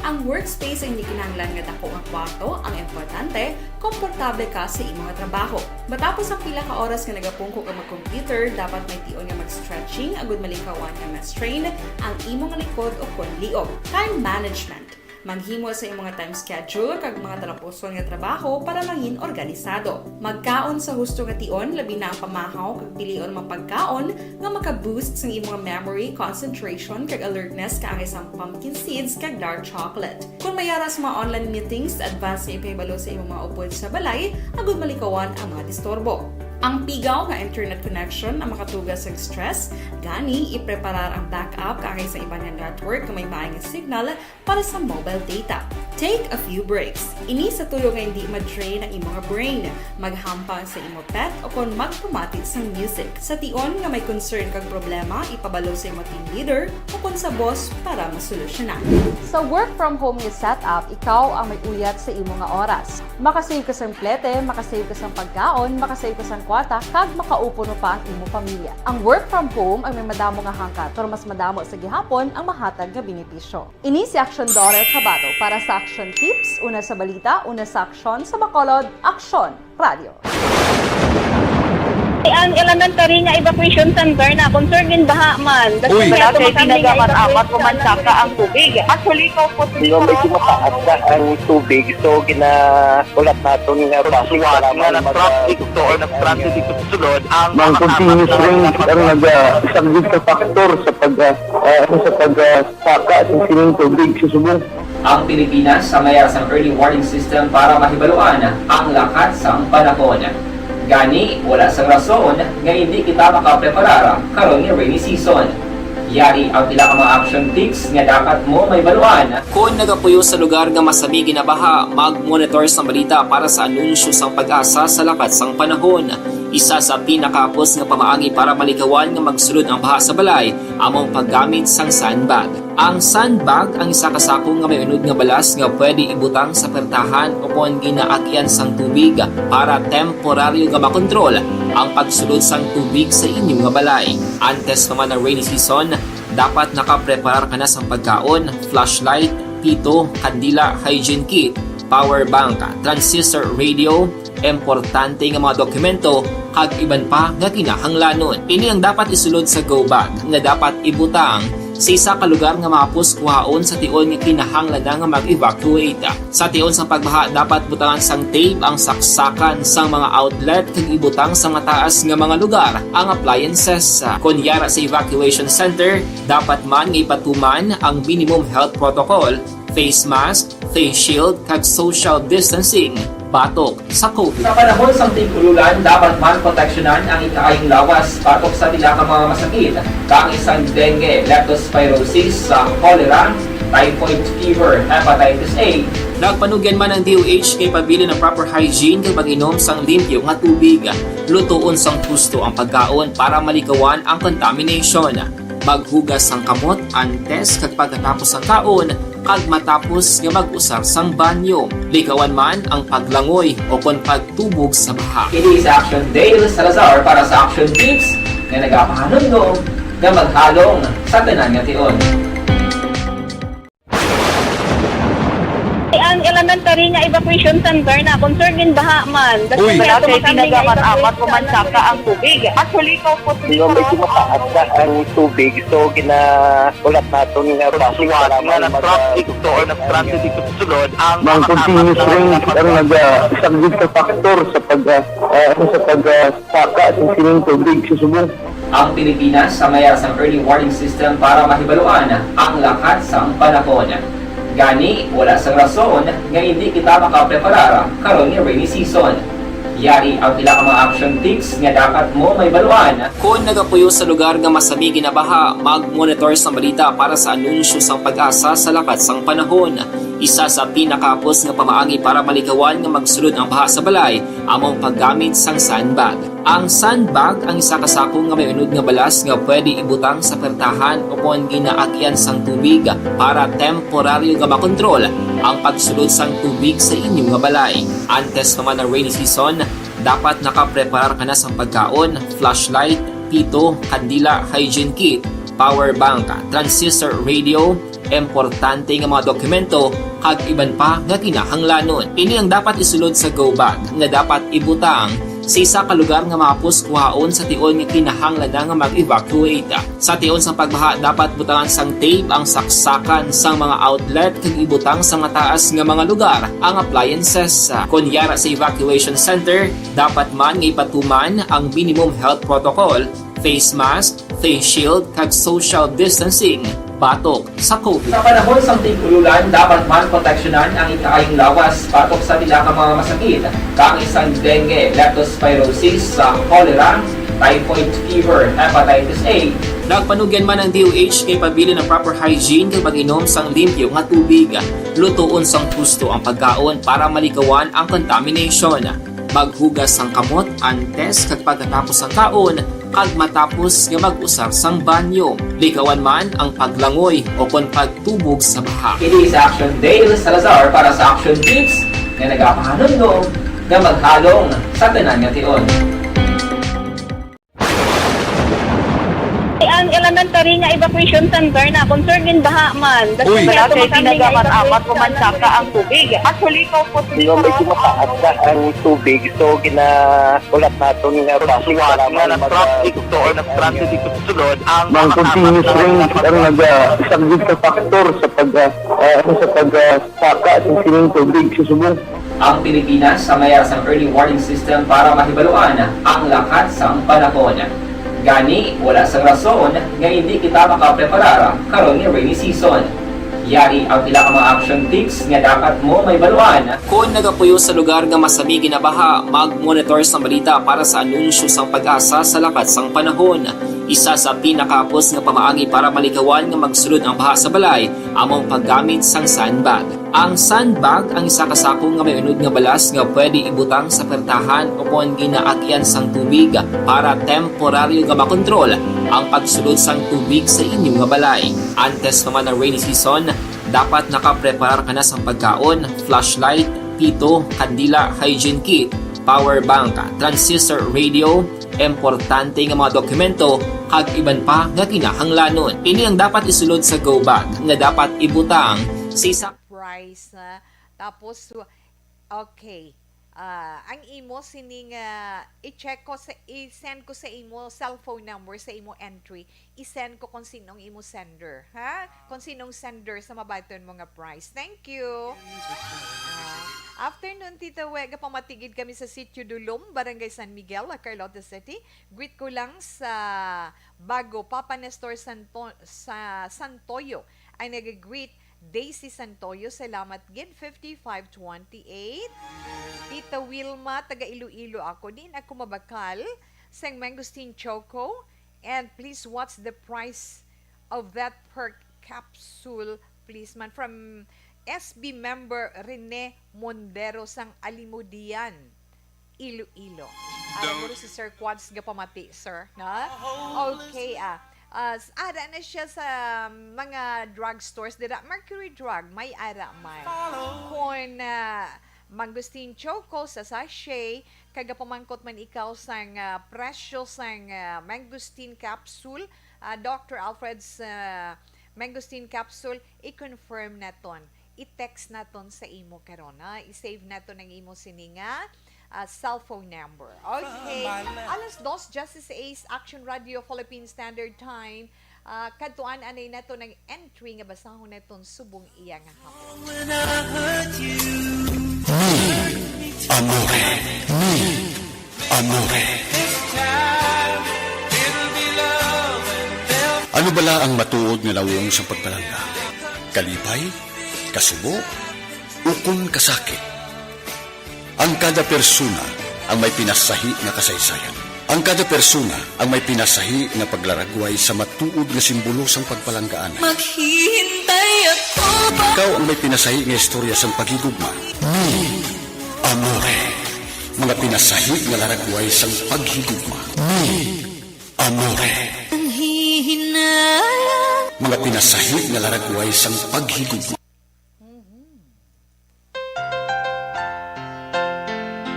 Ang workspace ay hindi kinahanglan nga dako nga kwarto, ang importante, komportable ka sa imong trabaho. Matapos ang pila ka oras nga nagapungko ka mag-computer, dapat may tion nga mag-stretching agud malikawan nga ma-strain ang imong likod o kon liog. Time management. Maghimo sa imong time schedule kag mga talapuson nga trabaho para mangin organisado. Magkaon sa husto nga tion, labi na ang pamahaw kag pilion mga pagkaon nga maka-boost sang imong memory, concentration kag alertness kaangay sang pumpkin seeds kag dark chocolate. Kon may ara sa mga online meetings, advance nga ipahibalo sa imong mga upod sa balay agud malikawan ang mga disturbo. Ang pigaw nga internet connection ang makatuga sang stress, gani ipreparar ang backup kaangay sa iban nga network nga may maay nga signal para sa mobile data. Take a few breaks. Ini sa tuyo nga hindi ma-drain ang imong brain. Maghampang sa imo pet o kon magpamati sang music. Sa tion nga may concern kag problema, ipabalo sa imo team leader o kon sa boss para masolusyonan. Sa work from home nga setup, ikaw ang may uyat sa imo nga oras. Makasave ka sang plete, makasave ka sang pagkaon, makasave ka sang kwarta, kag makaupo no pa ang imo pamilya. Ang work from home ang may madamo nga hangkat, pero mas madamo sa gihapon ang mahatag nga benepisyo. Ini si Aksyon Dorel Cabato para sa Aksyon Tips, una sa balita, una sa aksyon, sa Bacolod, Aksyon Radio. Ang elementary nga evacuation center na concern gin baha man. Uy, wala kay tinaga man amat ko man saka ang tubig. Actually, ko po medyo mataas na ang tubig, so ginaulat naton nga basuhan nga nag-traffic to or nag-transit dito sa sulod ang mga continuous rain ang nag-saglit sa factor sa pag ah, sa pag ah, saka sa sining tubig sa subong. Ang Pilipinas ang may sang early warning system para mahibaluan ang lakat sang panahon. Gani, wala sang rason nga indi kita makapreparar karon nga rainy season. Yari ang pila ka mga action tips nga dapat mo mahibaluan. Kon nagapuyo sa lugar nga masami ginabaha, mag-monitor sang balita para sa anunsyo sang PAGASA sa lakat sang panahon. Isa sa pinakahapos nga pamaagi para malikawan nga magsulod ang baha sa balay amo ang paggamit sang sandbag. Ang sandbag ang isa ka sako nga may unod nga balas nga pwede ibutang sa pertahan ukon ginaagian sang tubig para temporaryo nga makontrol ang pagsulod sang tubig sa inyo nga balay. Antes pa man ang rainy season, dapat nakapreparar ka na sang pagkaon, flashlight, pito, kandila, hygiene kit, power bank, transistor radio, importante nga mga dokumento, kag iban pa nga kinahanglanon. Ini ang dapat isulod sa go bag nga dapat ibutang sa isa ka lugar nga mahapos kuhaon sa tion nga kinahanglan na nga mag-evacuate. Sa tion sang pagbaha, dapat butangan sang tape ang saksakan sang mga outlet kag ibutang sa mataas nga mga lugar ang appliances. Kon yara sa evacuation center, dapat man nga ipatuman ang minimum health protocol, face mask, face shield, kag social distancing batok sa COVID. Sa panahon sang tig-ululan, dapat man proteksyonan ang ikaayong lawas batok sa pila ka mga masakit, kaangay sang dengue, leptospirosis, sa cholera, typhoid fever, hepatitis A. Nagpanugyan man ang D O H kay pabilin ang proper hygiene kag pag-inom sang limpyo nga tubig. Lutoon sang husto ang pagkaon para malikawan ang contamination. Maghugas sang kamot antes kag pagkatapos sang kaon, kag matapos nga mag-usar sang banyo. Likawan man ang paglangoy o kon pagtubog sa baha. Ini si Action Dale Salazar para sa Action Tips nga nagapahanumdom nga maghalong sa tanan nga tion. Ang elementary nga evacuation center na concerned in baha man. Uy! Wala kay ginagamat-amat, kumansaka ang tubig. Actually, ikaw po, Hindi, medyo mataas na ang tubig. So, gina-, ulat naton nga traffic, nga mag-, na-traffic to or na-stranded dito sa sulod ang mga continuous rain ang nag-, ah, isang big factor sa pag, ah, ah, sa pag, ah, saka sa sining tubig sa subong. Ang Pilipinas sa mayara sang early warning system para mahibaluan ang lakat sang panahon. Gani, wala sang rason nga hindi kita makapreparar karon nga rainy season. Yari ang pila ka mga action tips nga dapat mo mahibaluan. Kon nagapuyo sa lugar nga masami ginabaha, mag-monitor sa balita para sa anunsyo sang PAGASA sa lakat sang panahon. Isa sa pinakahapos nga pamaagi para malikawan nga magsulod ang baha sa balay amo ang paggamit sang sandbag. Ang sandbag ang isa ka sako nga may unod nga balas nga pwede ibutang sa pertahan o kon ginaagyan sang tubig para temporaryo nga makontrol ang pagsulod sang tubig sa inyo nga balay. Antes pa man ang rainy season, dapat nakapreparar ka na sang pagkaon, flashlight, pito, kandila, hygiene kit, power bank, transistor radio, importante nga mga dokumento, kag iban pa nga kinahanglanon. Ini ang dapat isulod sa go bag nga dapat ibutang sa isa ka lugar nga mahapos kuhaon sa tion nga kinahanglan na nga mag-evacuate. Sa tion sang pagbaha, dapat butangan sang tape ang saksakan sang mga outlet kag ibutang sa mataas nga mga lugar ang appliances. Kon yara sa evacuation center, dapat man nga ipatuman ang minimum health protocol, face mask, face shield, kag social distancing batok sa COVID. Sa panahon sang tig-ululan, dapat man proteksyonan ang ikaayong lawas batok sa pila ka mga masakit, kaangay sang dengue, leptospirosis, sa cholera, typhoid fever, hepatitis A. Nagpanugyan man ang D O H kay pabilin ang proper hygiene kag pag-inom sang limpyo nga tubig. Lutoon sang husto ang pagkaon para malikawan ang contamination. Maghugas sang kamot antes kag pagkatapos sang kaon, kag matapos nga mag-usar sang banyo. Likawan man ang paglangoy o kon pagtubog sa baha. Ini si Action Dale Salazar para sa Action Tips nga nagapahanumdom nga maghalong sa tanan nga tion. Ang elementary nga evacuation center na concerned in baha man. Uy! Wala kay ginagamat-amat, kumansaka ang tubig. Actually, ikaw po, Hindi, medyo mataas na ang tubig. So, gina-, ulat naton nga traffic, wala nga man na mag-, traffic to or na-stranded dito sa sulod ang mga continuous rain ang nag-, ah, isang big factor sa pag, ah, ah, sa pag, ah, saka sa sining tubig sa subong. Ang Pilipinas sa mayara sang early warning system para mahibaluan ang lakat sang panahon. Gani, wala sang rason nga hindi kita makapreparar karon nga rainy season. Yari ang pila ka mga action tips nga dapat mo mahibaluan. Kon nagapuyo sa lugar nga masami ginabaha, mag-monitor sa balita para sa anunsyo sang PAGASA sa lakat sang panahon. Isa sa pinakahapos nga pamaagi para malikawan nga magsulod ang baha sa balay amo ang paggamit sang sandbag. Ang sandbag ang isa ka sako nga may unod nga balas nga pwede ibutang sa pertahan o kon ginaagyan sang tubig para temporaryo nga makontrol ang pagsulod sang tubig sa inyo nga balay. Antes pa man ang rainy season, dapat nakapreparar ka na sang pagkaon, flashlight, pito, kandila, hygiene kit, power bank, transistor radio, importante nga mga dokumento, kag iban pa nga kinahanglanon. Ini ang dapat isulod sa go bag nga dapat ibutang sa isa. Price na. Tapos, okay. Ah, ang imo sining, ah, i-check ko sa, i-send ko sa imo cellphone number, sa imo entry, i-send ko kung sinong imo sender, ha? Kung sinong sender sa mabaton mo nga prize. Thank you. Ah, afternoon, Tita We. Gapamatigid kami sa Sitio Dulom, Barangay San Miguel, La Carlota City. Greet ko lang sa bago, Papa Nestor Santo-, sa Santoyo, ang nag-greet. Daisy Santoyo, salamat gid, fifty-five twenty-eight. Tita Wilma, taga Iloilo ako. Din ako mabakal sang mangosteen choco. And please, what's the price of that perk capsule, please, man? From S B member Rene Mondero sang Alimudian, Iloilo. Alam mo si Sir Quads gapamati, sir, na? Okay, ah. Ah, s-, ara na siya sa mga drugstores dira. Mercury Drug, may ara man. Kon, ah, mangosteen choco sa sachet, kag gapamangkot man ikaw sang, ah, presyo sang, ah, mangosteen capsule, ah, Doctor Alfred's, ah, mangosteen capsule, i-confirm naton. I-text naton sa imo karon, ha? I-save naton ang imo sini nga, ah, cellphone number. Okay. Alas dos, Justice Ace, Action Radio, Philippine Standard Time. Ah, kadtuan anay naton ang entry nga basahon naton subong iya nga hapon. Mi amore, mi amore. Ano bala ang matuod nga nawong sa pagpalangga? Kalipay, kasubo, ukon kasakit? Ang kada persona ang may pinasahi nga kasaysayan. Ang kada persona ang may pinasahi nga paglaragway sa matuod nga simbolo sang pagpalanggaan. Maghihintay ako pa. Ikaw ang may pinasahi nga istorya sang paghigugma. Mi amore. Mga pinasahi nga laragway sang paghigugma. Mi amore. Ang hihinayang. Mga pinasahi nga laragway sang paghigugma. Mhm.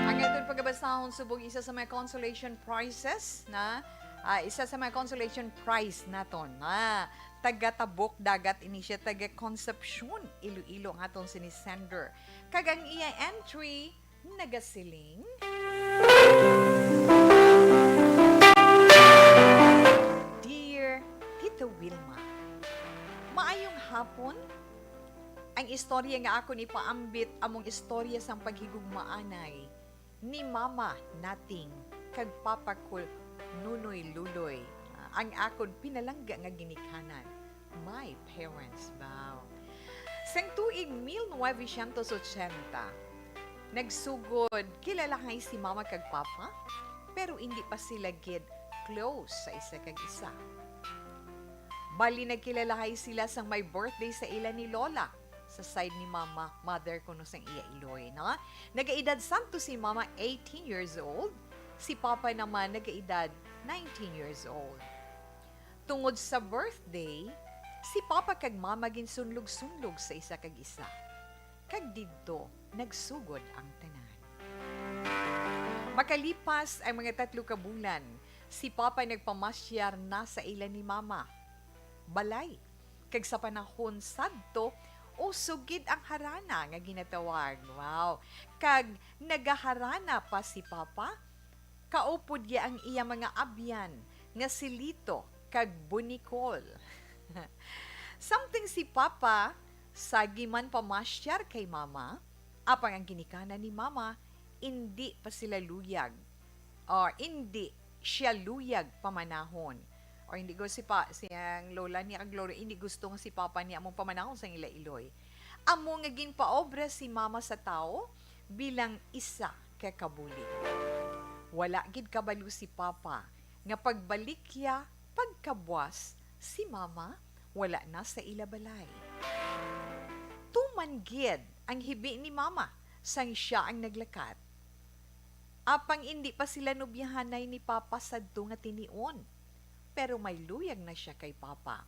Ang aton pagabasahon subong isa sa mga consolation prizes na, ah, isa sa mga consolation prize naton na taga Tabok Dagat ini siya, taga Concepcion, Iloilo ang aton sini sender. Kag ang iya entry, nagasiling, Dear Tita Wilma, maayong hapon. Ang istorya nga akon ipaambit among istorya sang paghigugmaanay ni Mama Nating kag Papa ko Nunoy Luloy, ang akon pinalangga nga ginikanan, my parents vow. Sang tuig mil novecientos ochenta, nagsugod kilalahay si Mama kag Papa, pero indi pa sila gid close sa isa kag isa. Bali, nagkilalahay sila sang may birthday sa ila ni Lola, sa side ni Mama, mother kuno sang iya iloy, no? Nagaedad santo si Mama, eighteen years old, si Papa naman nagaedad nineteen years old. Tungod sa birthday, si Papa kag Mama ginsunlog-sunlog sa isa kag isa, kag didto nagsugod ang tanan. Makalipas ang mga tatlo ka bulan, si Papa nagpamasyar na sa ila ni Mama balay, kag sa panahon sadto, uso gid ang harana nga ginatawag. Wow! Kag nagaharana pa si Papa, kaupod niya ang iya mga abyan nga si Lito kag Bunikol. Samtang si Papa, sagi man pamasyar kay Mama, apang ang ginikanan ni Mama, indi pa sila luyag, or indi siya luyag pamanahon. Or hindi ko si pa, si ang lola niya kag lolo, hindi gusto nga si papa niya among pamanahon sang ila iloy. Amo nga ginpaobra si Mama sa tawo bilang isa ka kabulig. Wala gid kabalo si Papa nga pagbalik niya pagkabwas, si Mama wala na sa ila balay. Tuman gid ang hibi ni Mama sang siya ang naglakat. Apang indi pa sila nobyahanay ni Papa sadto nga tinion, pero may luyag na sia kay Papa.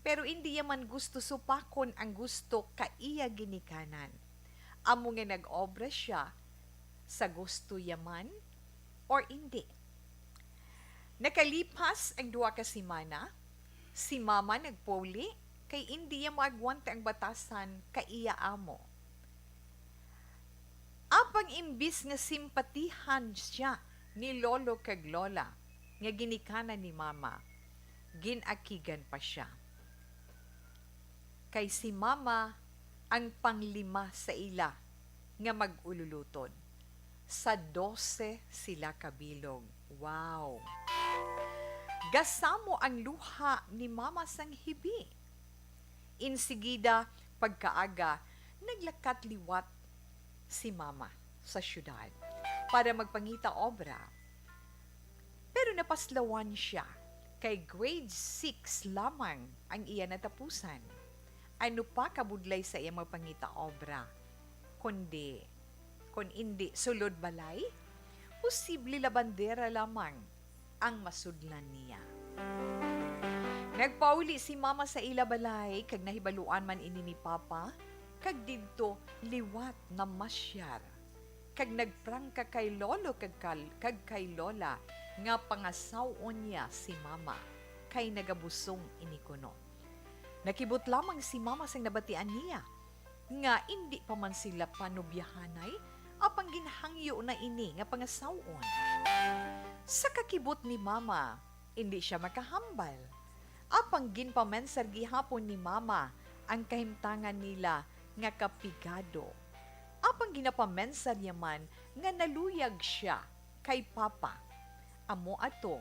Pero indi iya man gusto supakon ang gusto ka iya ginikanan. Amo nga nag-obra sia sa gusto iya man or indi. Nakalipas ang duha ka semana, si Mama nagpauli kay indi iya maagwanta ang batasan ka iya amo. Apang imbis nga simpatihan siya ni lolo kag lola nga ginikanan ni mama, gin-akigan pa sia. Kay si mama ang panglima sa ila nga mag-ululutod. Sa dose sila ka bilog. Wow! Gasamo ang luha ni mama sang hibi. Insigida, pagkaaga, naglakat liwat si mama sa siyudad para magpangita obra. Pero napaslawan sia, kay grade six lamang ang iya natapusan. Ano pa kabudlay sa iya magpangita obra, kundi, kun indi sulod balay, posible labandera lamang ang masudlan niya. Nagpauli si mama sa ila balay, kag nahibaluan man ini ni papa, kag didto liwat namasyar, kag nagprangka kay lolo kag kal-, kag kay lola nga pangasaw-on niya si mama, kay nagabusong ini kuno. Nakibot lamang si mama sang nabatian niya nga indi pa man sila panubyahanay, apang ginhangyo na ini nga pangasaw-on. Sa kakibot ni mama, indi sia makahambal. Apang ginpamensar gihapon ni mama ang kahimtangan nila nga kapigado. Apang ginapamensar niya man nga naluyag sia kay papa. Amo ato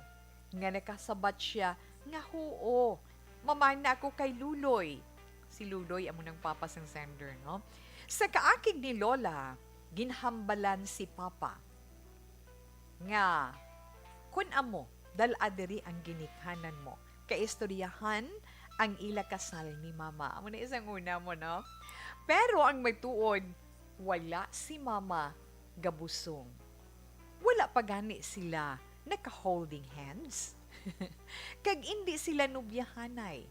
nga nakasabat sia nga, "Huo, mamana ako kay Luloy." Si Luloy amo nang papa sang sender, no? Sa kaakig ni Lola, ginhambalan si papa nga, "Kun amo, dal-a diri ang ginikanan mo." Kaistoryahan ang ila kasal ni mama. Amo na isang una mo, no? Pero ang matuod, wala si mama gabusong. Wala pa gani sila naka-holding hands. Kag indi sila nobyahanay.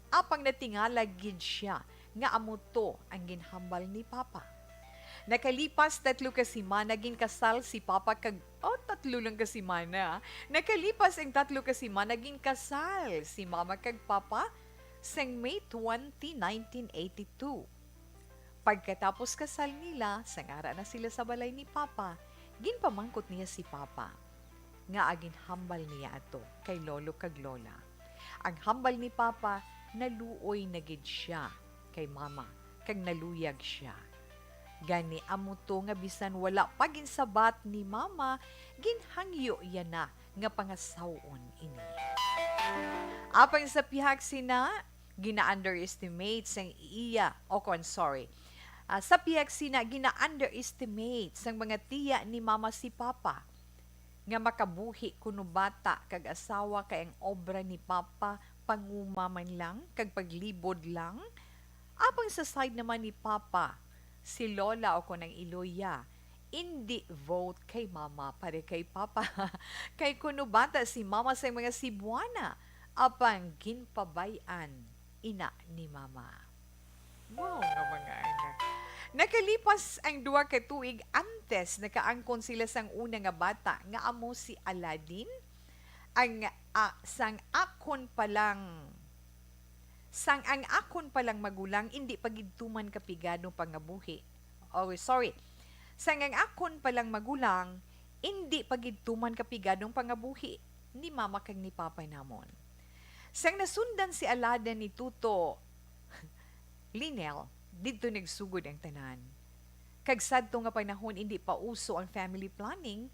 Apang natingala gid sia nga amo to ang ginhambal ni Papa. Nakalipas tatlo ka semana, ginkasal si Papa kag, oh, tatlo lang ka semana. Nakalipas ang tatlo ka semana, ginkasal si Mama kag Papa sang May twenty, nineteen eighty-two. Pagkatapos kasal nila, sang ara na sila sa balay ni Papa, ginpamangkot niya si Papa nga aginhambal niya ato kay lolo kag lola. Ang hambal ni Papa, naluoy na gid sia kay Mama, kag naluyag sia. Gani, amo to nga bisan wala pa ginsabat ni Mama, ginhangyo iya na nga pangasaw-on ini. Apang sa pihak sina, gina-underestimate sang iya, o kon, sorry. Ah, sa pihak sina, gina-underestimate sang mga tiya ni Mama si Papa nga makabuhi kuno bata kag asawa, kay ang obra ni Papa panguma man lang kag paglibod lang. Apang sa side naman ni Papa, si Lola o kon ang iloya, indi vote kay Mama, pareho kay Papa. Kay kuno bata si Mama sa mga Cebuana, apang ginpabay-an ina ni Mama. Wow, nga mga anak. Nakalipas ang duha ka tuig antes, nakaangkon sila sang una nga bata, nga amo si Aladdin. Ang, ah, sang akon pa lang, sang ang akon pa lang magulang, indi pa gid tuman kapigadong pangabuhi. Oh, sorry. Sang ang akon pa lang magulang, indi pa gid tuman kapigadong pangabuhi ni Mama kag ni Papa namon. Sang nasundan si Aladdin ni Tuto Linel, didto nagsugod ang tanan. Kag sadto nga panahon, indi pa uso ang family planning.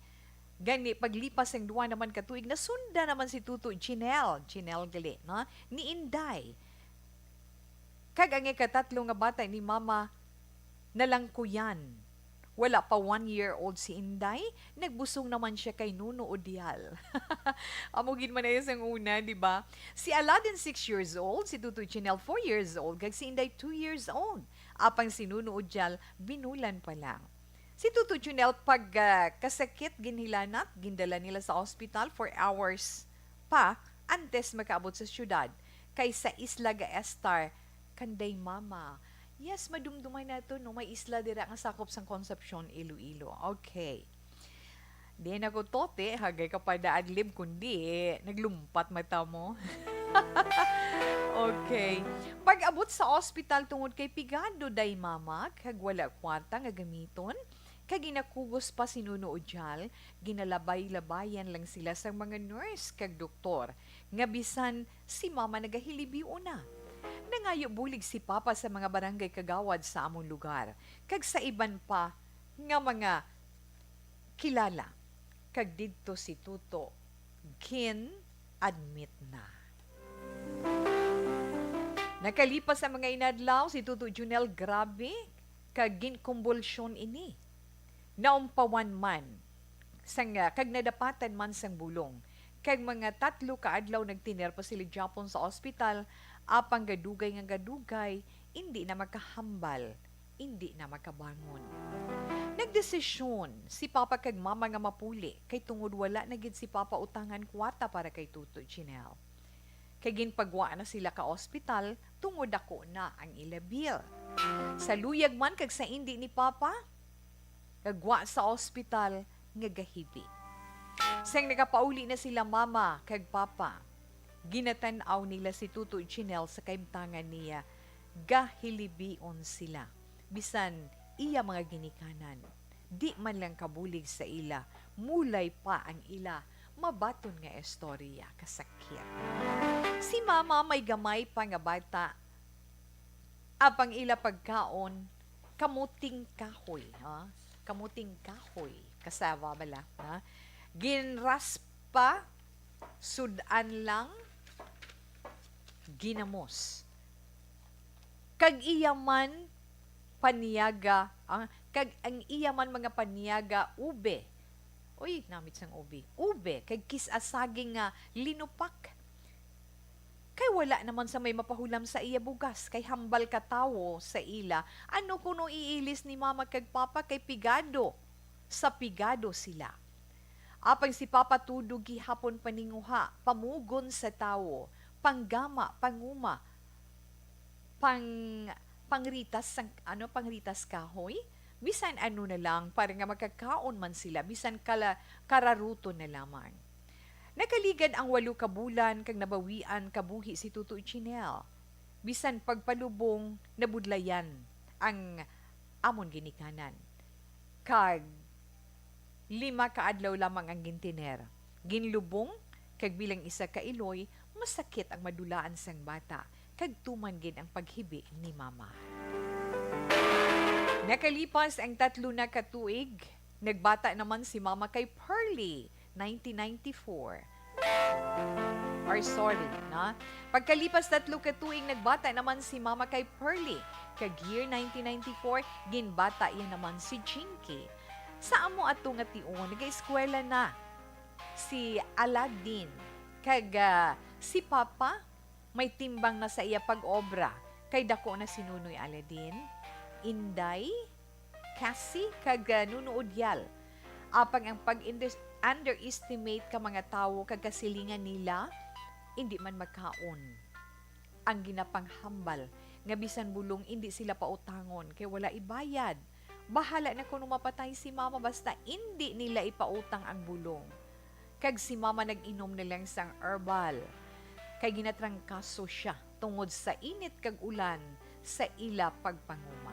Gani, paglipas sang duha naman ka tuig, nasundan naman si Tuto Jinel, Jinel gali, no? Ni Inday. Kag ang ikatatlo nga bata ni Mama, nalangkuyan. Wala pa one year old si Inday, nagbusong naman siya kay Nuno Udial. Amo gid man na sang una, di ba? Si Aladdin, six years old, si Tutoy Chinel, four years old, kag si Inday, two years old. Apang si Nuno Udial, binulan pa lang. Si Tutoy Chinel, pag, ah, kasakit, ginhilanat, gindala nila sa ospital for hours pa antes makaabot sa siyudad, kay sa Isla ga estar kanday mama. Yes, madumduman nato, no? May isla dira nga sakop sang Concepcion, Iloilo. Okay. Di na ko tote, hagay ka pa daadlib, kundi naglumpat mata mo. Okay. Pag-abot sa ospital tungod kay pigado day mama, kag wala kwarta nga gamiton, Kag ginakugos pa si Nuno Ujal, ginalabay-labayan lang sila sang mga nurse kag doktor, nga bisan si Mama nagahilibion na. Nangayo bulig si Papa sa mga barangay kagawad sa among lugar, kag sa iban pa nga mga kilala, kag didto si Tuto gin-admit na. Nakalipas ang mga inadlaw, si Tuto Junel grabe kag ginkumbulsyon ini. Naumpawan man sang, ah, kag nadapatan man sang bulong. Kag mga tatlo ka adlaw nagtiner pa sila gihapon sa ospital, apang gadugay nga gadugay, indi na makahambal, indi na makabangon. Nagdesisyon si Papa kag Mama nga mapuli, kay tungod wala na gid si Papa utangan kwarta para kay Tuto Chinel. Kay ginpagwa na sila ka ospital tungod dako na ang ila bill. Sa luyag man kag sa indi ni Papa, gagwa sa ospital nga gahibi. Sang nagapauli na sila Mama kag Papa, ginatan-aw nila si Tuto Chinel sa kahimtangan niya. Gahilibion sila, bisan iya mga ginikanan. Di man lang kabulig sa ila, mulay pa ang ila mabaton nga istorya. Kasakit. Si Mama may gamay pa nga bata, apang ila pagkaon, kamuting kahoy, ha? Kamuting kahoy, kasaba bala, ha? Ginraspa, sudan lang, ginamos. Kag iya man paniaga, ah, kag ang iya man mga paniaga, ube. Uy, namit sang ube. Ube, kag kis-a saging nga linupak. Kay wala naman sa may mapahulam sa iya bugas, kay hambal ka tawo sa ila. Ano kuno iilis ni Mama kag Papa kay pigado? Sa pigado sila. Apang si Papa tudo gihapon paninguha, pamugon sa tawo, panggama, panguma, pang-, pangritas sang, ano, pangritas kahoy, bisan ano na lang, para nga makakaon man sila, bisan kala-, kararuton na lamang. Nakaligad ang walo ka bulan kag nabawian kabuhi si Tutoy Chinel. Bisan pagpalubong, nabudlayan ang amon ginikanan. Kag lima ka adlaw lamang ang gintiner. Ginlubong, kag bilang isa ka iloy, masakit ang madulaan sang bata, kag tuman gid ang paghibi ni Mama. Nakalipas ang tatlo na ka tuig, nagbata naman si Mama kay Pearly, nineteen ninety-four. Or sorry, na? Pagkalipas tatlo ka tuig, nagbata naman si Mama kay Pearly. Kag year nineteen ninety-four, ginbata iya naman si Chinky. Sa amo ato nga tion, nagaeskwela na si Aladdin. Kag, ah, si Papa, may timbang na sa iya pag-obra, kay dako na si Nunoy Aladdin, Inday, Cassie, kag, ah, Nuno Udial. Apang ang pag-indes-, underestimate ka mga tawo kag kasilingan nila, indi man makaon. Ang ginapanghambal nga bisan bulong indi sila pautangon kay wala ibayad. Bahala na kuno mapatay si Mama basta indi nila ipautang ang bulong. Kag si Mama nag-inom na lang sang herbal, kay ginatrangkaso sia tungod sa init kag ulan sa ila pagpanguma.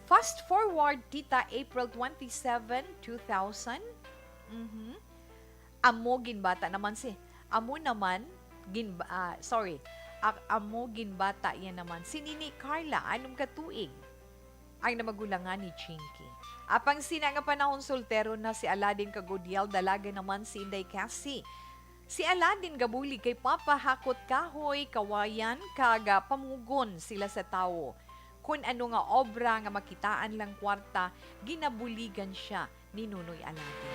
Fast forward, tita, April twenty-seven, two thousand. Mhm. Amo ginbata naman si, amo naman, gin-, ah, sorry, ak-, amo ginbata iya naman si Nini Carla, anom ka tuig, ang namagulangan ni Chinky. Apang sina nga panahon, soltero na si Aladdin kag Udial, dalaga naman si Inday Cassie. Si Aladdin gabulig kay Papa, hakot kahoy, kawayan, kag, ah, pamugon sila sa tawo. Kun ano nga obra nga makitaan lang kwarta, ginabuligan sia ni Nunoy Aladdin.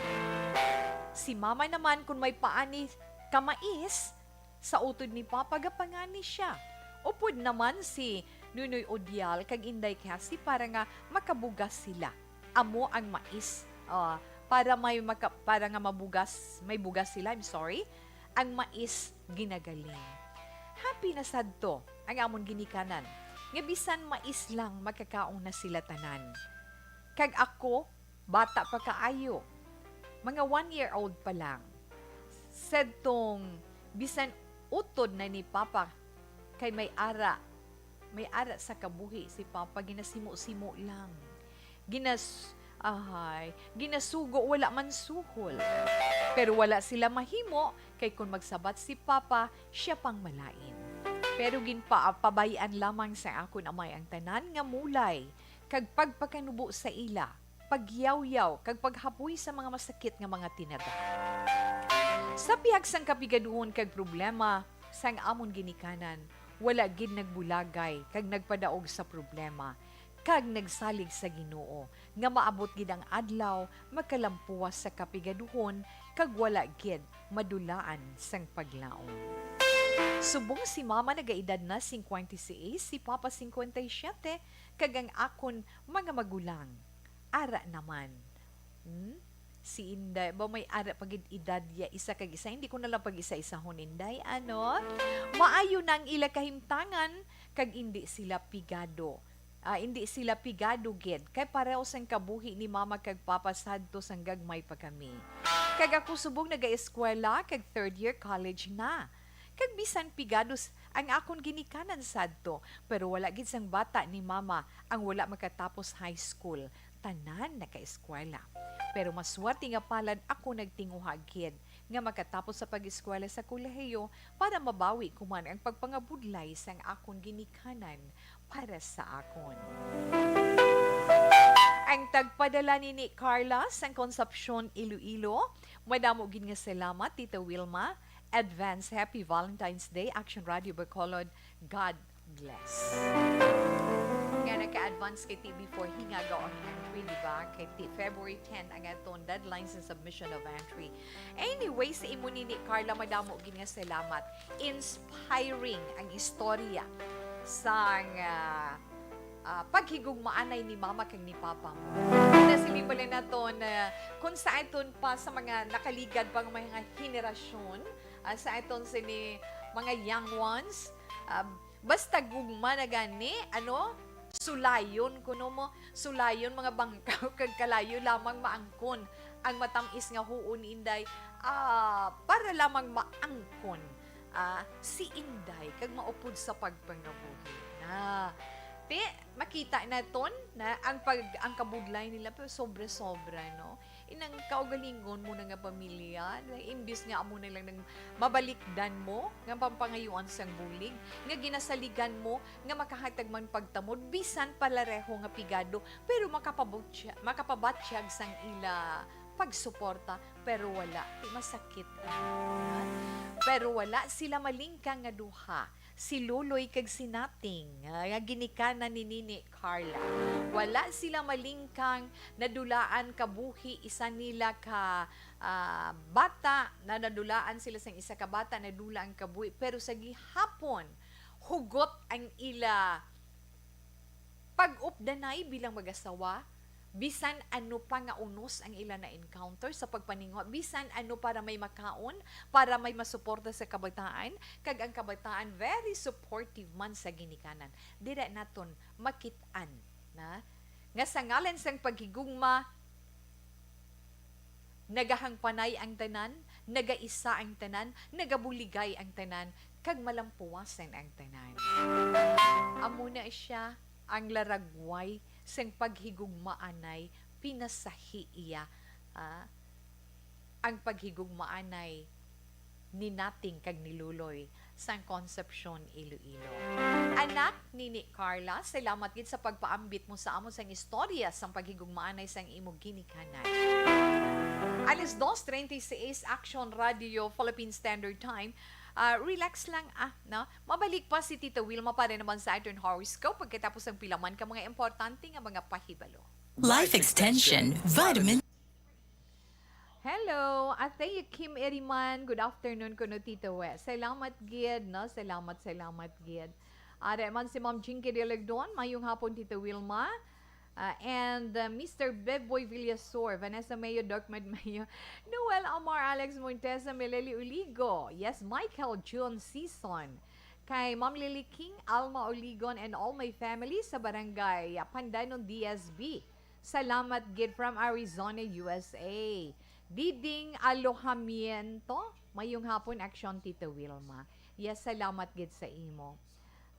Si Mama naman, kun may paani ka mais, sa utod ni Papa gapangani sia. Upod naman si Nunoy Udial kag Inday Cassie para nga makabugas sila. Amo ang mais, ah, para may maka-, para nga mabugas, may bugas sila, I'm sorry, ang mais ginagaling. Happy na sadto ang amon ginikanan, nga bisan mais lang makakaon na sila tanan. Kag ako, bata pa kaayo, mga one year old pa lang. Sadtong bisan utod na ni Papa, kay may ara, may ara sa kabuhi si Papa, ginasimo-simo lang. Ginas-, Ahay, ginasugo wala man suhol. Pero wala sila mahimo, kay kon magsabat si Papa, sia pang malain. Pero ginpapabay-an lamang sa akon amay ang tanan nga mulay, kag pagpakanubo sa ila, pagyawyaw, kag paghapoy sa mga masakit nga mga tinaga. Sa pihak sang kapigaduhon kag problema sang amon ginikanan, wala gid nagbulagay kag nagpadaog sa problema, kag nagsalig sa Ginoo nga maabot gid ang adlaw makalampuas sa kapigaduhon kag wala gid madulaan sang paglaom. Subong si Mama nagaedad na cincuenta y seis, si Papa cincuenta y siete, kag ang akon mga magulang ara naman. Hmm? Si Inday, ba may ara pa gid edad ya, isa kag isa, hindi ko na lang pag-isa-isahon, Inday, ano? Maayo na ang ila kahimtangan, kag indi sila pigado. Ah, indi sila pigado gid, kay pareho sang kabuhi ni Mama kag Papa sadto sang gagmay pa kami. Kag ako subong nagaeskwela, kag third year college na. Kag bisan pigado s-, ang akon ginikanan sadto, pero wala gid sang bata ni Mama ang wala makatapos high school. Tanan nakaeskwela. Pero maswerte nga palad ako nagtinguha gid nga makatapos sa pag-eskwela sa kolehiyo para mabawi ko man ang pagpangabudlay sang akon ginikanan para sa akon. Ang tagpadala ni, ni Carla sang Concepcion, Iloilo. Madamo gid nga salamat, Tita Wilma. Advance Happy Valentine's Day, Action Radio Bacolod. God bless. Nga naka-advance kay T V four Hingaga ang entry, di ba? Kay ti-, February ten ang aton deadline sa submission of entry. Anyway, sa imo nini, Carla, madamo gid nga salamat. Inspiring ang istorya sang, ah, ah, paghigugmaanay ni Mama kag ni Papa mo. Nasiling bala naton, ah, kung sa aton pa, sa mga nakaligad pa nga mga henerasyon, ah, sa aton sini mga young ones, ah, basta gugma na gani, ano, sulayon, kuno mo, sulayon mga bangkaw kag kalayo lamang maangkon ang matamis nga huon, Inday, ah, para lamang maangkon, ah, si Inday kag maupod sa pagpangabuhi na. Ti, makita naton na ang pag-, ang kabudlay nila, pero sobra-sobra, no? Inang kaugalingon mo na nga pamilya, na imbis nga amo na lang nang mabalikdan mo nga pampangayuan sang bulig, nga ginasaligan mo nga makahatag man pagtamod, bisan palareho nga pigado, pero makapabutya-, makapabatyag sang ila pagsuporta, pero wala. Ti masakit, ah. Pero wala sila malingkang nga duha, si Luloy kag si Nating, ah, nga ginikanan ni Nini Carla. Wala sila malingkang, nadulaan kabuhi isa nila ka, ah, bata, na nadulaan sila sang isa ka bata, nadula ang kabuhi, pero sa gihapon, hugot ang ila pag-updanay bilang mag-asawa, bisan ano pa nga unos ang ila na-encounter sa pagpaninguha, bisan ano para may makaon, para may masuporta sa kabataan, kag ang kabataan very supportive man sa ginikanan. Dira naton makit-an na nga sa ngalan sang paghigugma, nagahangpanay ang tanan, nagaisa ang tanan, nagabuligay ang tanan, kag malampuwasan ang tanan. Amo na sia ang laragway sang paghigugmaanay, pinasahi iya, ah, ang paghigugmaanay ni Nating kag ni Luloy sang Concepcion, Iloilo. Anak ni, ni Carla, salamat gid sa pagpaambit mo sa amon sang istorya sang paghigugmaanay sang imo ginikanan. Alas dos treinta y seis, Action Radio, Philippine Standard Time. Ah, relax lang, ah, no? Mabalik pa si Tita Wilma para naman sa aton horoscope pagkatapos ang pila man ka mga importante nga mga pahibalo. Life Extension Vitamin. Hello, Athea Kim Eriman. Good afternoon kuno, Tita We. Salamat gid, no? Salamat, salamat gid. Are man si Ma'am Jinky Diligdon. Mayong hapon, Tita Wilma. Ah, and, ah, Mister Beboy Villasor, Vanessa Mayo, Doc Mad Mayo, Noel Amar, Alex Montesa, Meleli Uligo. Yes, Michael June Season. Kay Ma'am Lily King, Alma Uligon, and all my family sa Barangay, ah, Pandanon, D S B. Salamat gid from Arizona, U S A. Diding Alojamiento, mayong hapon, Action Tita Wilma. Yes, salamat gid sa imo.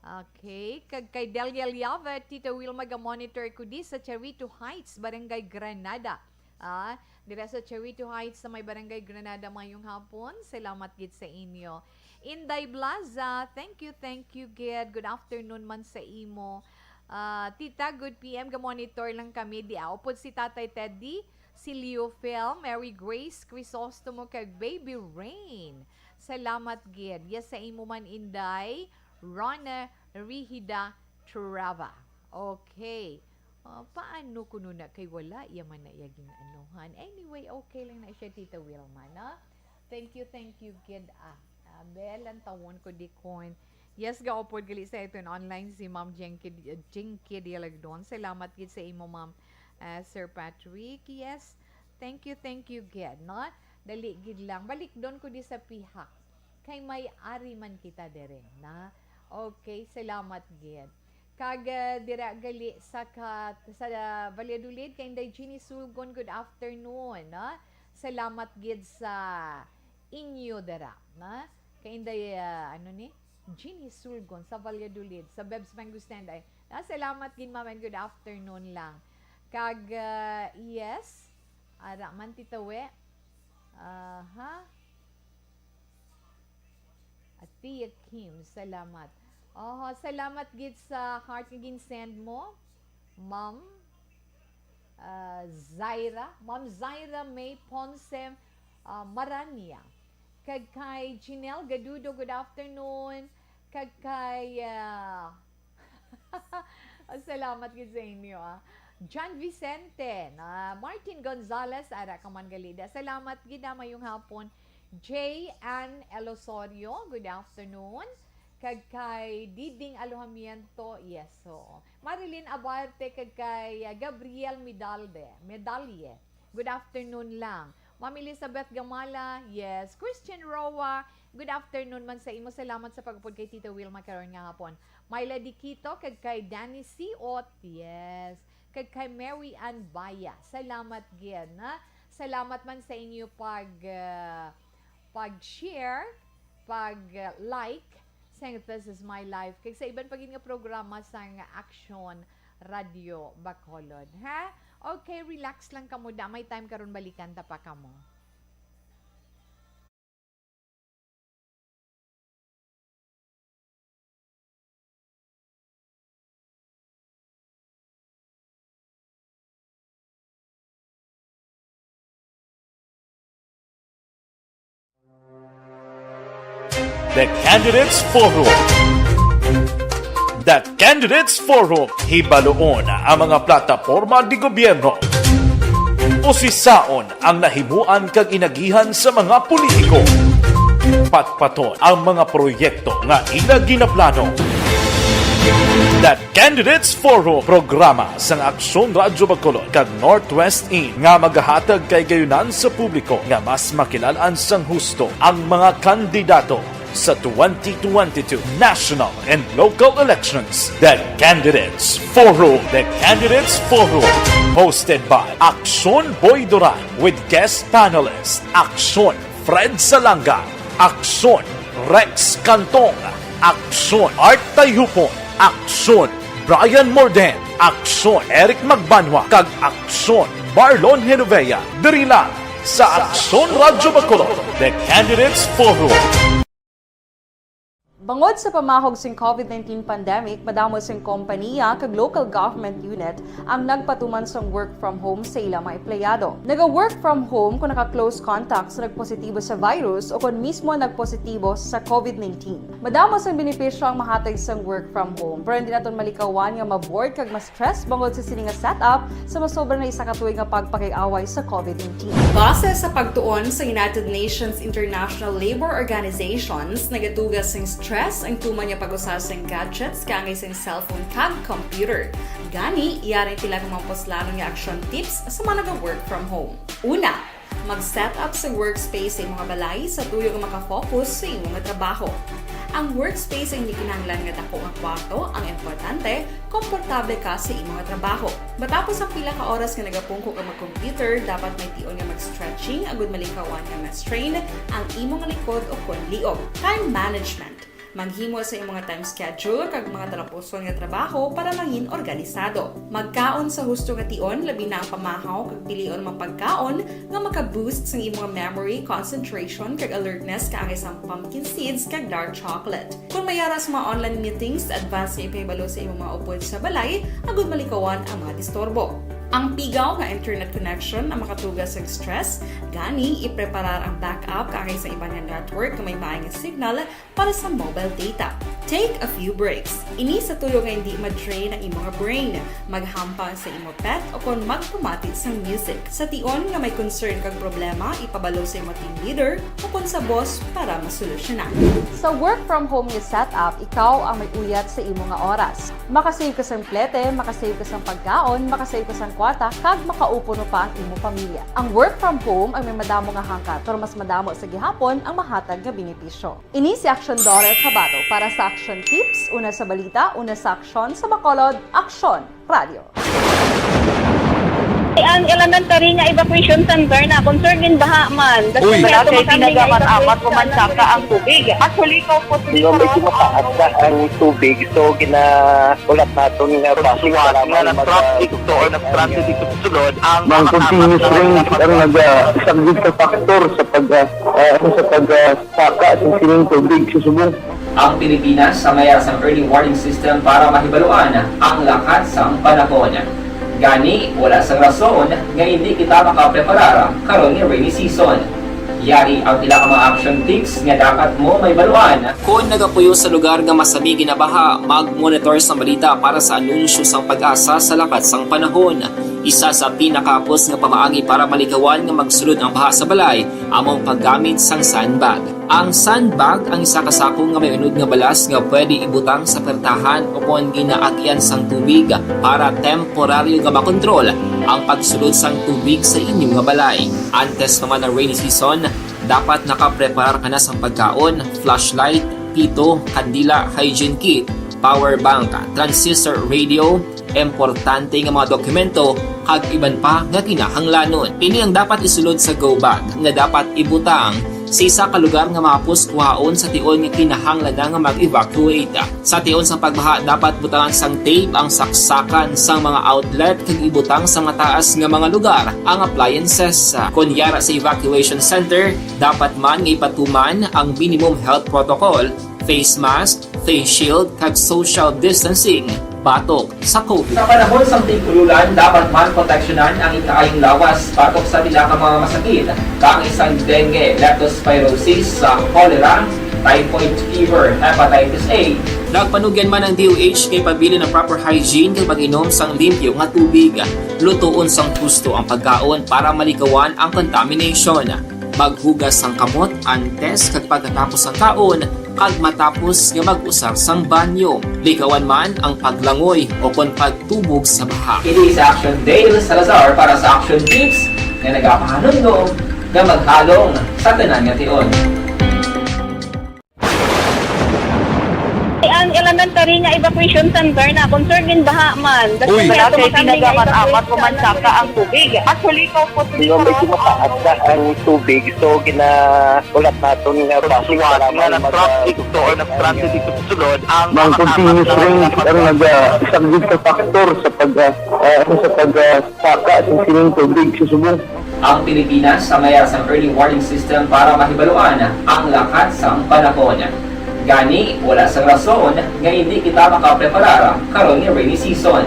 Okay, kag kay Delia Liavet, Tita Wilma, ga-monitor ko di sa Charito Heights, Barangay Granada. Ah, dira sa Charito Heights sa may Barangay Granada, mayong hapon. Salamat gid sa inyo. Inday Blaza, thank you, thank you gid. Good afternoon man sa imo. Ah, Tita, good P M, ga-monitor lang kami. Di ako pod si Tatay Teddy, si Leo Phil, Mary Grace Crisostomo, kag Baby Rain. Salamat gid. Yes, sa imo man, Inday. Rona Rihida Trava. Okay. Ah, paano kuno na kay wala iya man na iya gin-anuhan? Anyway, okay lang na siya, Tita Wilma, no? Thank you, thank you gid, ah. Ah, Bel, ang tawon ko di kon. Yes, gaupod gali sa iton online si Ma'am Jinky, Jinky Dialagdon. Salamat gid sa imo, Ma'am, ah, Sir Patrick. Yes, thank you, thank you gid, no? Dali gid lang. Balik doon ko di sa pihak. Kay may ari man kita dere, na? Okay, salamat gid. Kag, ah, dira gali sa ka-, sa Valladolid, kay Inday Jeannie Sulgon, good afternoon, no? Salamat gid sa inyo dira, na? Kay Inday, ah, ano ni? Jeannie Sulgon sa Valladolid, sa Bebs Mangustenday. Na, salamat gid, ma'am, and good afternoon lang. Kag, ah, yes, ara man, Tita We. Aha. Atia Kim, salamat. Oho, salamat gid sa heart nga gin-send mo, Ma'am, ah, Zaira. Ma'am Zaira May Ponce, ah, Marania. Kag kay Jinelle Gadudo, good afternoon. Kag kay, ah, salamat gid sa inyo, ah. John Vicente, na Martin Gonzalez, ara ka man gali da. Salamat gid, ah, mayong hapon. Jay Ann Elosorio, good afternoon. Kag kay Diding Alojamiento, yes, oo. Marilyn Abarte, kag kay, ah, Gabriel Midalde, Medalye, good afternoon lang. Ma'am Elizabeth Gamala, yes. Christian Roa, good afternoon man sa imo. Salamat sa pag-upod kay Tita Wilma karon nga hapon. Myla Diquito, kag kay Danny Siot, yes. Kag kay Mary Ann Baya. Salamat gid, na. Salamat man sa inyo pag, ah, pag-share, pag-like sang This Is My Life, kag sa iban pa gid nga programa sang Aksyon Radio Bacolod, ha? Okay, relax lang kamo da. May time karon, balikan ta pa kamo. The Candidates Forum. The Candidates Forum. Hibaluon ang mga plataporma di gobyerno. Usisaon ang nahimuan kag inagihan sa mga politiko. Patpaton ang mga proyekto nga ila ginaplano. The Candidates Forum, programa sang Aksyon Radyo Bacolod kag Northwest In, nga magahatag kay gayunan sa publiko nga mas makilal-an sang husto ang mga kandidato sa twenty twenty-two national and local elections. The Candidates Forum. The Candidates Forum, hosted by Aksyon Boy Duran with guest panelist Aksyon Fred Salanga, Aksyon Rex Cantong, Aksyon Art Tayhupon, Aksyon Brian Morden, Aksyon Eric Magbanwa, kag Aksyon Marlon Genovea, diri lang sa Aksyon Radyo Bacolod, The Candidates Forum. Bangod sa pamahog sing COVID nineteen pandemic, madamo sing kompaniya kag local government unit ang nagpatuman sang work from home sa ila mga empleyado. Naga-work from home kon naka-close contact sa nagpositibo sa virus o kon mismo nagpositibo sa COVID nineteen. Madamo sang benepisyo ang mahatag sang work from home, pero hindi naton malikawan nga ma-bored kag ma-stress bangod sa sini nga setup sa masobra na isa ka tuig nga pagpakig-away sa COVID nineteen. Base sa pagtuon sa United Nations International Labour Organizations, nagatuga sing stress ang tuman nga pag-usa sing gadgets kaangay sing cellphone kag computer. Gani, yari ang pila ka mga puslanon nga action tips sa mga naga-work from home. Una, mag-set up sa workspace sa imong balay sa tuyo nga makafocus sa imong trabaho. Ang workspace ang hindi kinahanglan nga dako nga kwarto, ang importante, komportable ka sa imong trabaho. Matapos ang pila ka oras nga nagapungko ka mag-computer, dapat may tion nga mag-stretching agud malikawan nga ma-strain ang imong likod o kon liog. Time management. Maghimo sa imong time schedule kag mga talapuson nga trabaho para mangin organisado. Magkaon sa husto nga tion, labi na ang pamahaw kag pilion mga pagkaon nga maka-boost sang imong memory, concentration, kag alertness kaangay sang pumpkin seeds kag dark chocolate. Kung may ara sa mga online meetings, advance nga ipahibalo sa imong mga upod sa balay agud malikawan ang mga disturbo. Ang pigaw nga internet connection ang makatuga sa stress, gani ipreparar ang backup kaangay sa iban nga network nga may maay nga signal para sa mobile data. Take a few breaks. Ini sa tuyo nga hindi ma-drain ang imong brain, maghampang sa imong pet o kon magpamati sang music. Sa tion nga may concern kag problema, ipabalo sa imong team leader o kon sa boss para masolusyonan. Sa work from home nga setup, ikaw ang may uyat sa imo nga oras. Makasave ka sang plete, makasave ka sang pagkaon, makasave ka sang kwarta, kag makaupuno pa ang imo pamilya. Ang work from home ang may madamo nga hangkat, pero mas madamo sa gihapon ang mahatag nga benepisyo. Ini si Action Dorel Cabato para sa Action Tips, una sa balita, una sa aksyon, sa Bacolod, Aksyon Radio. Ang elementary nga evacuation center na concern din baha man. Uy. Wala kay tinaga man amat ko man saka ang tubig. Actually, ko po. Di ba, medyo mataas na ang tubig, so ginahulat naton nga nga na-traffic to or na-stranded dito sa sulod ang mga continuous rain ang nagasaglit sa factor sa pag, ah, ah, sa pag, ah, saka sa sining tubig sa subong. Ang Pilipinas sa mayar sang early warning system para mahibaluan ang lakat sang panahon. Gani, wala sang rason nga hindi kita makapreparar karon nga rainy season. Yari ang pila ka mga action tips nga dapat mo mahibaluan. Kon nagapuyo sa lugar nga masami ginabaha, mag-monitor sa balita para sa anunsyo sang PAGASA sa lakat sang panahon. Isa sa pinakahapos nga pamaagi para malikawan nga magsulod ang baha sa balay amo ang paggamit sang sandbag. Ang sandbag ang isa ka sako nga may unod nga balas nga pwede ibutang sa pertahan o kon ginaagyan sang tubig para temporaryo nga makontrol ang pagsulod sang tubig sa inyo nga balay. Antes pa man ang rainy season, dapat nakapreparar ka na sang pagkaon, flashlight, pito, kandila, hygiene kit, power bank, transistor radio, importante nga mga dokumento, kag iban pa nga kinahanglanon. Ini ang dapat isulod sa go bag nga dapat ibutang sa isa ka lugar nga mahapos kuhaon sa tion nga kinahanglan na nga mag-evacuate. Sa tion sang pagbaha, dapat butangan sang tape ang saksakan sang mga outlet kag ibutang sa mataas nga mga lugar ang appliances. Kon yara sa evacuation center, dapat man nga ipatuman ang minimum health protocol, face mask, face shield, kag social distancing batok sa COVID. Sa panahon sang tig-ululan, dapat man proteksyonan ang ikaayong lawas batok sa pila ka mga masakit, kaangay sang dengue, leptospirosis, sa cholera, typhoid fever, hepatitis A. Nagpanugyan man ang D O H nga ipabilin ang proper hygiene kag pag-inom sang limpyo nga tubig. Lutoon sang husto ang pagkaon para malikawan ang contamination. Maghugas sang kamot antes kag pagkatapos sang kaon, kag matapos nga mag-usar sang banyo. Likawan man ang paglangoy o kon pagtubog sa baha. Ini si Action Dale Salazar para sa Action Tips nga nagapahanumdom nga maghalong sa tanan nga tion. Ang elementary nga evacuation center na concern din baha man. Uy. Wala kay tinaga man amat ko man saka ang tubig. Actually, ko po. Di ba, medyo mataas na ang tubig, so ginahulat naton nga baha nga na-traffic to or na-stranded dito sa sulod ang mga continuous rain ang nagasaglit sa factor sa pag, ah, ah, sa pag, ah, saka sa sining tubig sa subong. Ang Pilipinas sa mayar sang early warning system para mahibaluan ang lakat sang panahon. Gani, wala sang rason nga hindi kita makapreparar karon nga rainy season.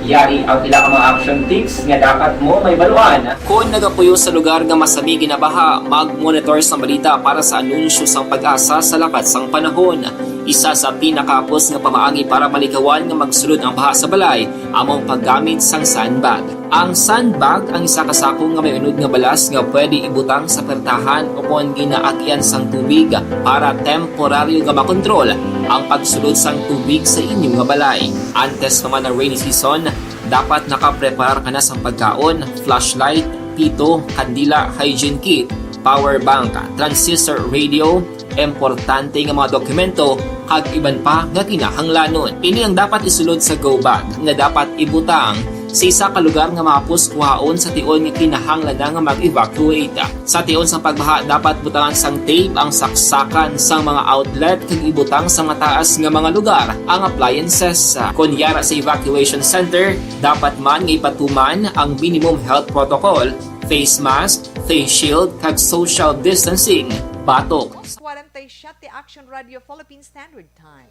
Yari ang pila ka mga action tips nga dapat mo mahibaluan. Kon nagapuyo sa lugar nga masami ginabaha, mag-monitor sang balita para sa anunsyo sang PAGASA sa lakat sang panahon. Isa sa pinakahapos nga pamaagi para malikawan nga magsulod ang baha sa balay amo ang paggamit sang sandbag. Ang sandbag ang isa ka sako nga may unod nga balas nga pwede ibutang sa pertahan o kon ginaagyan sang tubig para temporaryo nga makontrol ang pagsulod sang tubig sa inyo nga balay. Antes pa man ang rainy season, dapat nakapreparar ka na sang pagkaon, flashlight, pito, kandila, hygiene kit, power bank, transistor radio, importante nga mga dokumento, kag iban pa nga kinahanglanon. Ini ang dapat isulod sa go bag nga dapat ibutang sa isa ka lugar nga mahapos kuhaon sa tion nga kinahanglan na nga mag-evacuate. Sa tion sang pagbaha, dapat butangan sang tape ang saksakan sang mga outlet kag ibutang sa mataas nga mga lugar ang appliances. Kon yara sa evacuation center, dapat man nga ipatuman ang minimum health protocol, face mask, face shield, kag social distancing. Batok. Dos kwarenta y siyete, Action Radio Philippine Standard Time.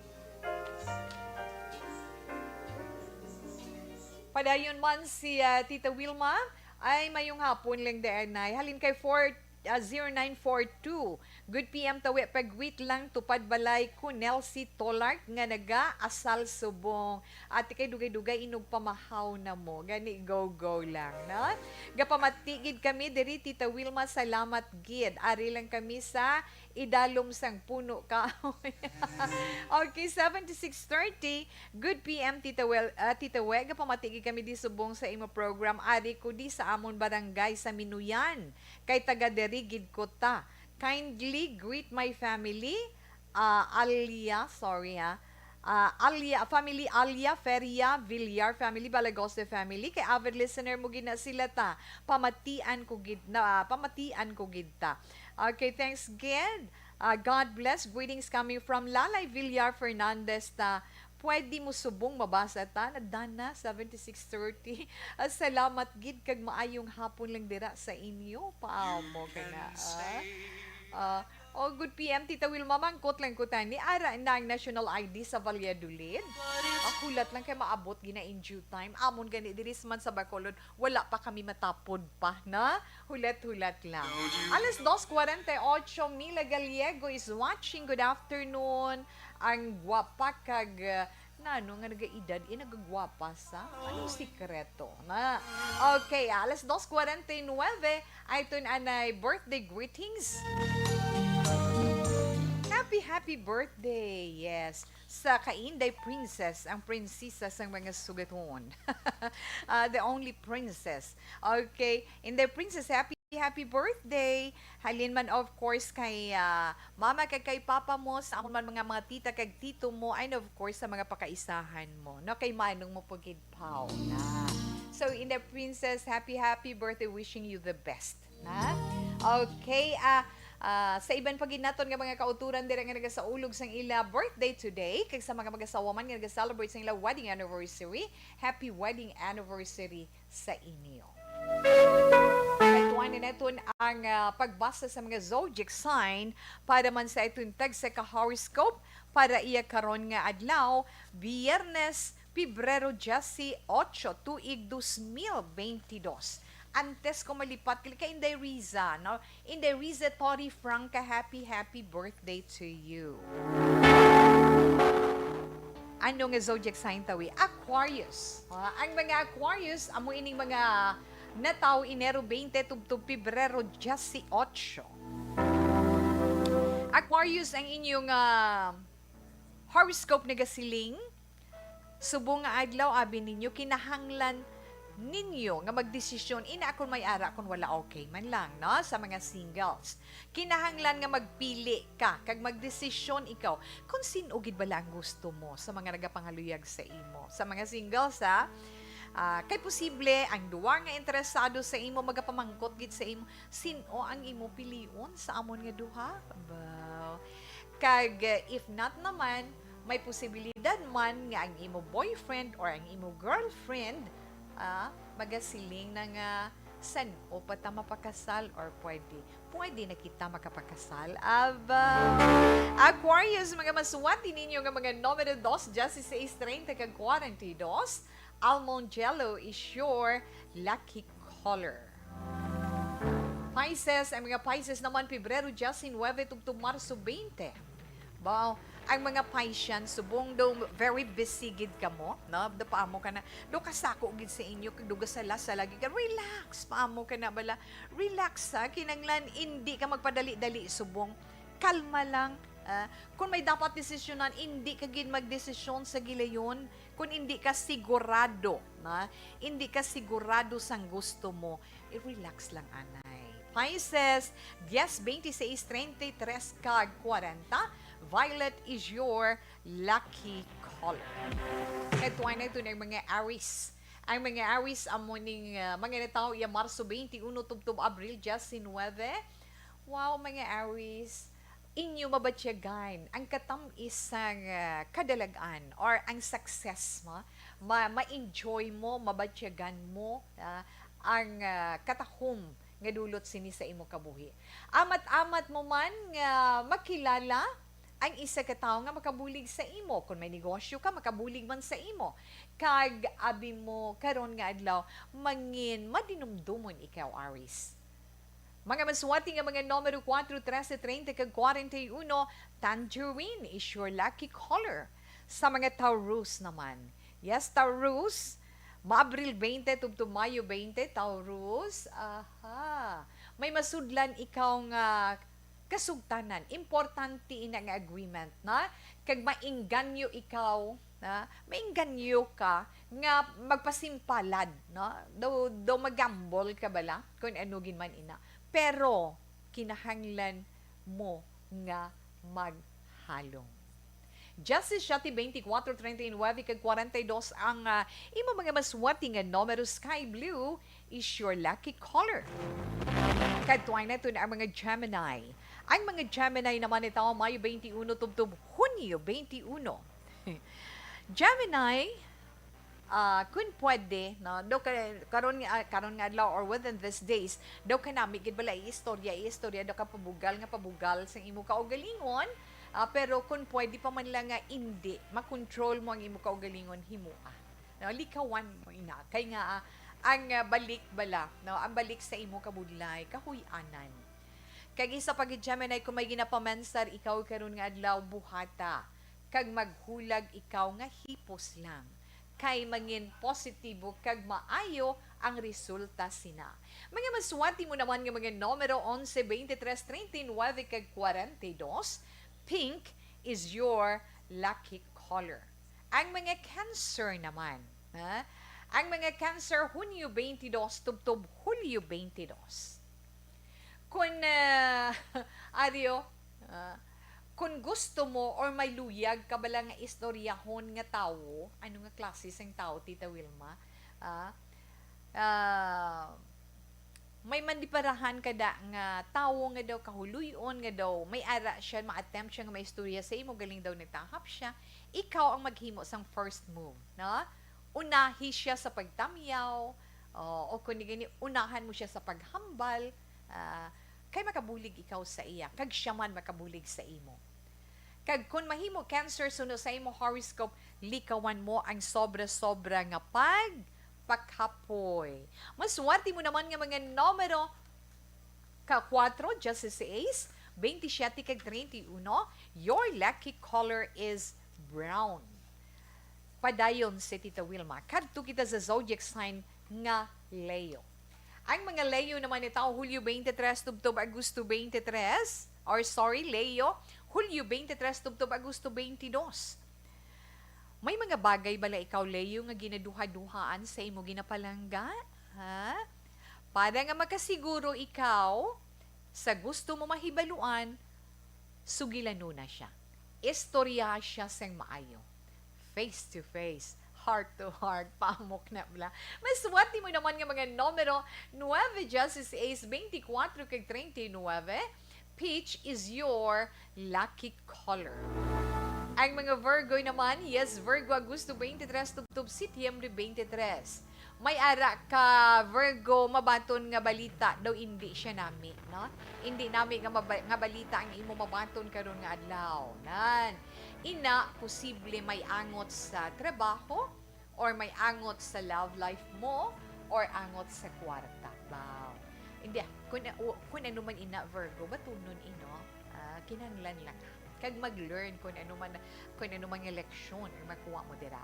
Padayon man si, ah, Tita Wilma. Ay, mayong hapon lang, day, anay. Halin kay four, ah, zero nine four two. Good P M, Tawi, pag-greet lang, Tupad Balay, Kunel si Tolart nga naga-asal subong. Ati kay dugay-dugay inog pamahaw na mo. Gani, go-go lang, no? Gapamatigid kami diri, Tita Wilma, salamat gid. Ari lang kami sa idalom sang puno kahoy. Okay, seven to six thirty. Good P M, Tita Wel-, ah, Tita We, gapamati gid kami di subong sa imo program. Ari ko di sa amon barangay sa Minuyan, kay taga diri gid ko ta. Kindly greet my family, ah, Alia, sorry ha. Ah, Alia, family Alia, Feria, Villar family, Balagoste family, kay avid listener mo gid na sila ta. Pamatian ko gid na, pamatian ko gid ta. Okay, thanks gid. Ah, God bless. Greetings coming from Lalay Villar Fernandez ta. Pwede mo subong mabasa ta na Dana, seventy-six thirty. Ah, salamat gid kag maayong hapon lang dira sa inyo. Paamo ka na, ah. Ah, oh, good P M, Tita Wilma, mangkot lang ko tani. Ara na ang national I D sa Valladolid. Ah, hulat lang kay maabot gina in due time. Amon gani diri man sa Bacolod, wala pa kami matapod pa, na? Hulat-hulat lang. Alas dos kwarenta y ocho, Mila Gallego is watching. Good afternoon. Ang gwapa kag, uh, nano nga nagaedad, eh, nagagwapa sa? Anong sikreto, na? Okay, alas dos kwarenta y nuebe, ay tun anay birthday greetings. Happy, happy birthday, yes. Sa ka Inday Princess, ang prinsesa sang mga sugaton. Ah, the only princess. Okay, Inday Princess, happy, happy birthday. Halin man, of course, kay, ah, mama kag kay papa mo, sa akon man mga, mga tita kag tito mo, and of course, sa mga pakaisahan mo, no? Kay manong mo po gid, Pao, na. So, Inday Princess, happy, happy birthday. Wishing you the best, na? Okay, ah, ah, sa iban pa gid naton nga mga kauturan dira nga nagasaulog sang ila birthday today, kag sa mga mag-asawa man nga naga-celebrate sang ila wedding anniversary, happy wedding anniversary sa inyo. Katuan na naton ang, ah, pagbasa sa mga zodiac sign para man sa aton tagsa ka horoscope para iya karon nga adlaw, Biyernes, Pebrero diyesyocho, tuig dos mil beintidos. Antes ko malipat, kay Inday Riza, no? Inday Riza Tori Franca, happy, happy birthday to you. Ano nga zodiac sign tawi? Aquarius. Ah, ang mga Aquarius, amo ining mga natawo Enero twenty tubtob Pebrero diyesyocho. Aquarius, ang inyong, ah, horoscope nagasiling, subong nga adlaw, abi ninyo, kinahanglan ninyo nga magdesisyon, ina kon may ara, kon wala, okay man lang, no? Sa mga singles, kinahanglan nga magpili ka kag magdesisyon ikaw kung sin-o gid bala ang gusto mo sa mga nagapangaluyag sa imo. Sa mga singles, ha? Ah, kay posible ang duwa nga interesado sa imo magapamangkot gid sa imo, sin-o ang imo pilion sa amon nga duha? Baw. Kag, eh, if not naman, may posibilidad man nga ang imo boyfriend or ang imo girlfriend, ah, magasiling na nga, "San-o pa ta mapakasal?" Or pwede, "Pwede na kita makapakasal?" Aba! Aquarius, mga masuwati ninyo nga mga numero dos, dieciséis, treinta, kag kwarenta y dos, almond yellow is your lucky color. Pisces, ang mga Pisces naman, Pebrero diyesinuebe tubtob Marso twenty. Baw, ang mga Piscean, subong daw very busy gid kamo, no? Daw paamo ka na, daw kasako gid sa inyo, kag daw gasala-sala gid ka. Relax, paamo ka na bala. Relax, ha? Kinanglan, indi ka magpadali-dali, subong. Kalma lang. Ah, kung may dapat desisyonan, indi ka gid magdesisyon sa gilayon. Kung indi ka sigurado, na? Indi ka sigurado sang gusto mo, i-relax lang, anay. Pisces, dies, veintiséis, treinta y tres, kag kwarenta. Violet is your lucky color. Katuan na ito ng mga Aries. Ang mga Aries amo ning, ah, mga natawo iya Marso twenty-one tubtob Abril diecinuebe. Wow, mga Aries, inyo mabatyagan ang katamis sang, ah, kadalag-an or ang success mo. Ma-, ma-enjoy mo, mabatyagan mo, ah, ang, ah, katahom nga dulot sini sa imo kabuhi. Amat-amat mo man nga makilala ang isa ka tawo nga makabulig sa imo. Kon may negosyo ka, makabulig man sa imo. Kag abi mo karon nga adlaw, mangin madinumdumon ikaw, Aries. Mga maswati nga mga numero kuwatro, trese, treinta, kag kwarenta y uno, tangerine is your lucky color. Sa mga Taurus naman, yes, Taurus, Abril twenty tubtob Mayo twenty, Taurus, aha, may masudlan ikaw nga kasugtanan. Importante ina nga agreement, na? Kag maengganyo ikaw, na? Maengganyo ka nga magpasimpalad, no? Daw, daw magambol ka bala kung ano gid man ina. Pero kinahanglan mo nga maghalong. Justice siete, twenty-four, treinta y nueve, kag kwarenta y dos ang, ah, imo mga maswati nga numero. Sky blue is your lucky color. Kadtuan naton ang mga Gemini. Ang mga Gemini naman natawo Mayo twenty-one tubtob Hunyo twenty-one. Gemini, ah, kun pwede, no, daw ka, karon nga, ah, karon nga adlaw or within these days, daw kanami gid bala iistorya, iistorya daw ka pabugal nga pabugal sa imo kaugalingon, ah, pero kun pwede pa man lang nga indi, makontrol mo ang imo kaugalingon, himoa. No, likawan mo ina. Kay nga, ah, ang, ah, balik bala, no, ang balik sa imo kabudlay, kahuy-anan. Kag isa pa gid, Gemini, kung may ginapamansar ikaw karon nga adlaw, buhata, kag maghulag ikaw nga hipos lang, kay mangin positibo kag maayo ang resulta sina. Mga maswati mo naman nga mga numero, onse, twenty-tres, treinta y nueve, kag kwarenta y dos, pink is your lucky color. Ang mga Cancer naman, ha? Ang mga Cancer, Hunyo twenty-two tubtob Hulyo twenty-two. Kun, ah, Aryo, ah, kun gusto mo or may luyag ka bala nga istoryahon nga tawo, ano nga klase sang tawo, Tita Wilma? Ah, ah, may mandiparahan ka da nga tawo nga daw kahuloy-on, nga daw may ara siya, ma-attempt siya nga maistorya sa imo, galing daw natahap siya, ikaw ang maghimo sang first move, no? Unahi siya sa pagtamyaw, o, o kung di gani, unahan mo siya sa paghambal, ah, kay makabulig ikaw sa iya, kag siya man makabulig sa imo. Kag kon mahimo, Cancer, suno sa imo horoscope, likawan mo ang sobra-sobra nga pagpakapoy. Maswerte mo naman nga mga numero ka kuwatro, dieciséis, veintisiete, kag treinta y uno. Your lucky color is brown. Padayon si Tita Wilma. Kadto kita sa zodiac sign nga Leo. Ang mga Leo naman ni tawo Hulyo twenty-three tubtob Agosto twenty-three, or sorry, Leo, Hulyo twenty-three tubtob Agosto twenty-two. May mga bagay bala ikaw, Leo, nga ginaduha-duhaan sa imo ginapalangga? Ha? Para nga makasiguro ikaw sa gusto mo mahibaluan, sugilanuna siya. Istorya siya sing maayo. Face to face, heart to heart, pamok na bala. Maswerte mo naman nga mga numero, nuebe, dieciséis, veinticuatro, kag treinta y nueve. Peach is your lucky color. Ang mga Virgo naman, yes, Virgo, Agosto twenty-three tubtob Setyembre twenty-three. May ara ka, Virgo, mabaton nga balita, daw indi siya nami, no? Indi nami nga maba-, nga balita ang imo mabaton karon nga adlaw. Nan, ina, posible may angot sa trabaho, or may angot sa love life mo, or angot sa kwarta. Wow. Hindi, ah, kung, kung ano man ina, Virgo, batunon ino, ah, kinahanglan lang. Kag mag-learn kung ano man, kung ano man nga leksyon ang makuha mo dira.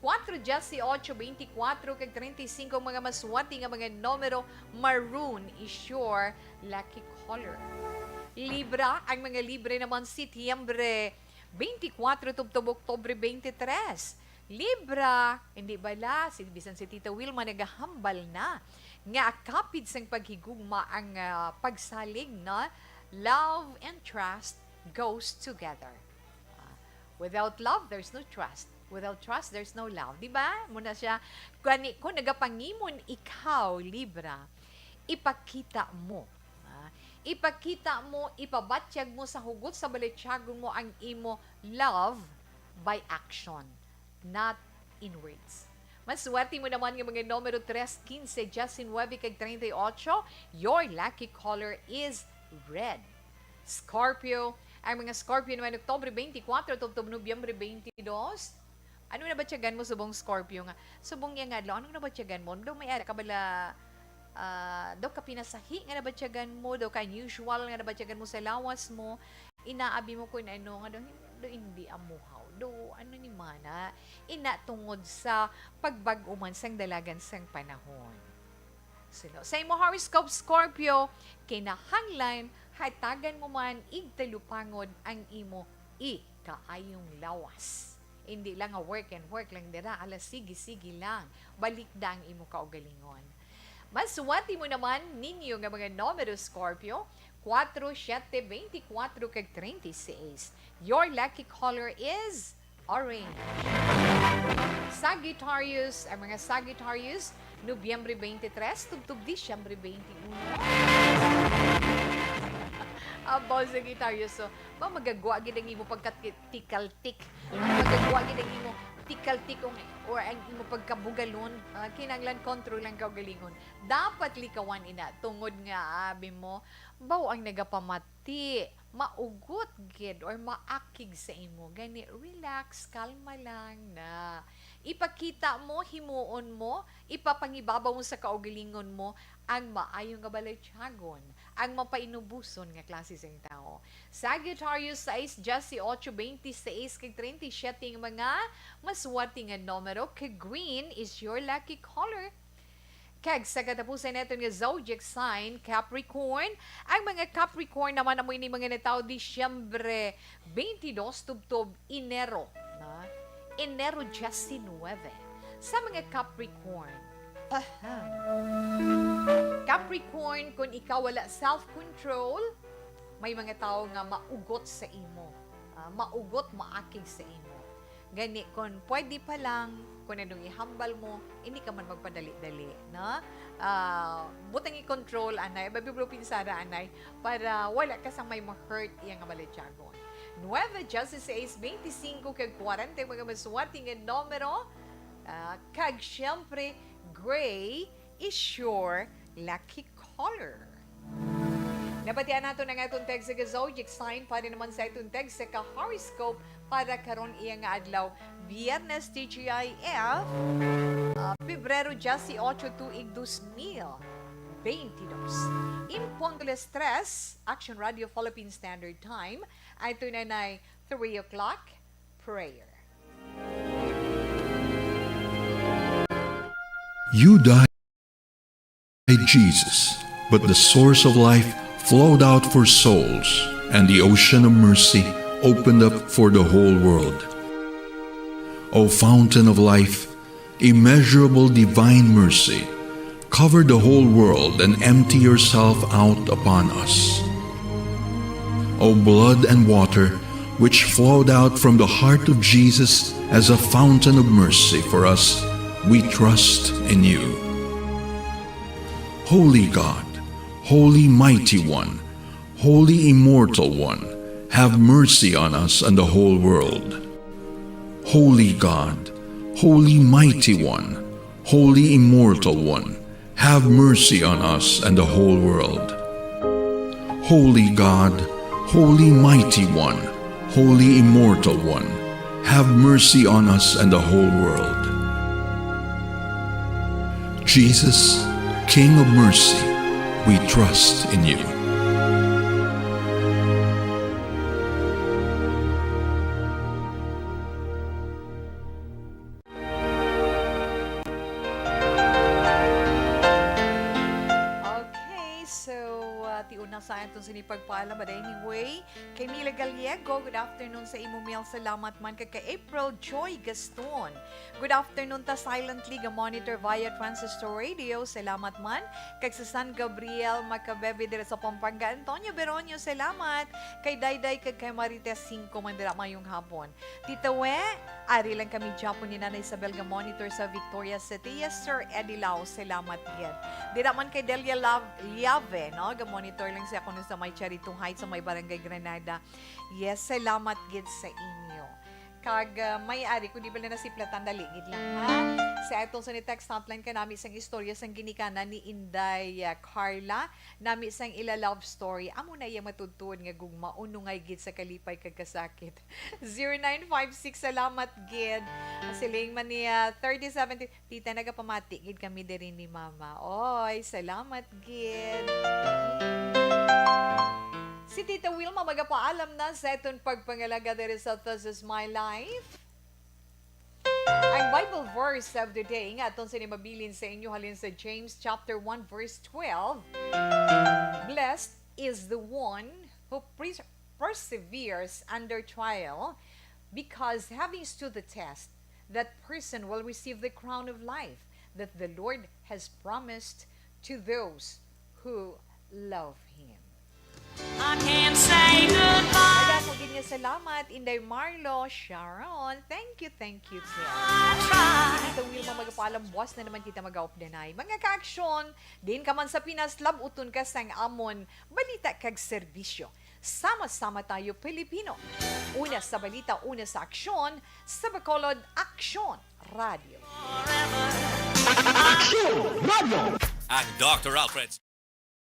Kuwatro, dieciocho, veinticuatro, kag treinta y cinco, mga maswerte nga mga numero, maroon is your lucky color. Libra, ang mga Libre naman, Setyembre twenty-four tubtob Oktubre twenty-three. Libra, hindi bala, si, bisan si Tita Wilma nagahambal na nga akapid sang paghigugma ang, ah, pagsalig, no? Love and trust goes together. Ah, without love, there's no trust. Without trust, there's no love. Di ba? Muna siya, gani, kung nagapangimon ikaw, Libra, ipakita mo. Ah, ipakita mo, ipabatyag mo sa hugot sa balatyagon mo ang imo love by action, not in words. Maswerte mo naman nga mga numero tres, quince, diecinuebe, kag treinta y ocho. Your lucky color is red. Scorpio. Ang mga Scorpio naman, Oktubre twenty-four tubtob Nobyembre twenty-two. Ano nabatyagan mo subong Scorpio nga? Subong iya nga adlaw, ano nabatyagan mo? Daw may ara ka bala, ah, daw ka pinasahi nga nabatyagan mo, daw ka unusual nga nabatyagan mo sa lawas mo. Inaabi mo kung ano, nga daw, daw hindi amuhaw. Daw, ano ni mana? Ina tungod sa pagbag-o man sang dalagan sang panahon. Suno. Sa imo horoscope, Scorpio, kinahanglan hatagan mo man igtalupangod ang imo ikaayong lawas. Hindi lang nga work and work lang dira, ala, sige, sige lang. Balikda ang imo kaugalingon. Maswerte mo naman ninyo nga mga numero, Scorpio, kuwatro, siyete, beintikwatro, kag treinta y seis. Your lucky color is orange. Sagittarius, ang mga Sagittarius, Nobyembre twenty-three tubtob Disyembre twenty-one. Abaw, Sagittarius, so, ba, magagwa gid ang imo pagkatikaltik. Magagwa gid ang imo tikaltik, or, or ang imo pagkabugalon. Ah, kinahanglan control ang kaugalingon. Dapat likawan ina, tungod nga, abi mo, baw ang nagapamati, maugot gid or maakig sa imo. Gani, relax, kalma lang na. Ipakita mo, himuon mo, ipapangibabaw mo sa kaugalingon mo ang maayo nga balatyagon, ang mapainubuson nga klase sing tawo. Sagittarius, sais, dieciocho, veintiseis, kag treinta y siete nga mga maswerte nga numero, kag green is your lucky color. Kag sa katapusan naton nga zodiac sign, Capricorn. Ang mga Capricorn naman amo ini mga natawo Disyembre twenty-two tubtob Enero, na? Enero diecinuebe. Sa mga Capricorn, ahem. Capricorn, kung ikaw wala self-control, may mga tawo nga maugot sa imo. Ah, maugot, maakig sa imo. Gani, kung pwede pa lang, kung anong ihambal mo, hindi ka man magpadali-dali, no? Ah, butang i-control, anay. Babi, bro, pinsara, anay, para wala ka sang may ma-hurt iya nga balatyagon. Nuebe, dieciséis, veinticinco, kag kwarenta ang mga maswerte nga numero. Ah, kag, siyempre, gray is your lucky color. Nabatian nato na nga atong text sa zodiac sign, para naman sa atong text sa ka-horoscope para karon iya nga adlaw, Biyernes, T G I F, ah, Pebrero dieciocho, tuig dos mil veintidós. In punto las tres, Action Radio Philippine Standard Time, ato na nay three o'clock prayer. You died, Jesus, but the source of life flowed out for souls, and the ocean of mercy opened up for the whole world. O fountain of life, immeasurable divine mercy, cover the whole world and empty yourself out upon us. O blood and water, which flowed out from the heart of Jesus as a fountain of mercy for us, we trust in you. Holy God, Holy Mighty One, Holy Immortal One, have mercy on us and the whole world. Holy God, Holy Mighty One, Holy Immortal One, have mercy on us and the whole world. Holy God, Holy Mighty One, Holy Immortal One, have mercy on us and the whole world. Jesus, King of mercy, we trust in you. Okay, so, uh, tiuna sa Aton sini pagpaalam, but anyway, kay Mila Gallego, good afternoon sa imo, Mel. Salamat man. Kag kay April Joy Gaston, good afternoon ta silently, ga monitor via transistor radio. Salamat man. Kag sa San Gabriel, Macabebe, dira sa Pampanga, Antonio Beronio, salamat. Kay Dayday kag kay Marites Cinco man dira, mayong hapon. Tita We, ari lang kami gyapon ni Nanay Isabel ga monitor sa Victoria City. Yes, Sir Eddie Lau, salamat gid. Dira man kay Delia Lav-, Liave, no? Ga monitor lang siya kuno sa may Charito Heights, sa may Barangay Granada. Yes, salamat gid sa inyo. Kag, ah, may ari, kung di ba na nasiplatan, dali gid lang, ha? Sa atong sa ni text hotline ka nami sang istorya sang ginikanan ni Inday, ah, Carla, nami sang ila love story. Amo na iya matudtuod nga gugma, unungay gid sa kalipay kag kasakit. Zero nine five six, salamat gid. Siling man niya, thirty seventy, Tita, nagapamati gid kami diri ni Mama. Oy, salamat gid. Si Tita Wilma magapaalam na sa aton pagpangalaga diri sa This Is My Life. Ang Bible verse of the day nga aton sini mabilin sa inyo halin sa James chapter one verse twelve. "Blessed is the one who pres-, perseveres under trial, because having stood the test, that person will receive the crown of life that the Lord has promised to those who love Him." I can't say goodbye. Madamo gid nga salamat, Inday Marlo, Sharon. Thank you, thank you, Ken. I try. Tita Wilma magapaalam, buwas na naman kita mag-aupdanay. Mga kaaksyon, din ka man sa Pinas, labuton ka sang amon balita kag serbisyo. Sama-sama tayo, Pilipino. Una sa balita, una sa aksyon, sa Bacolod Aksyon Radio. Aksyon Radio. Ang Doctor Alfred's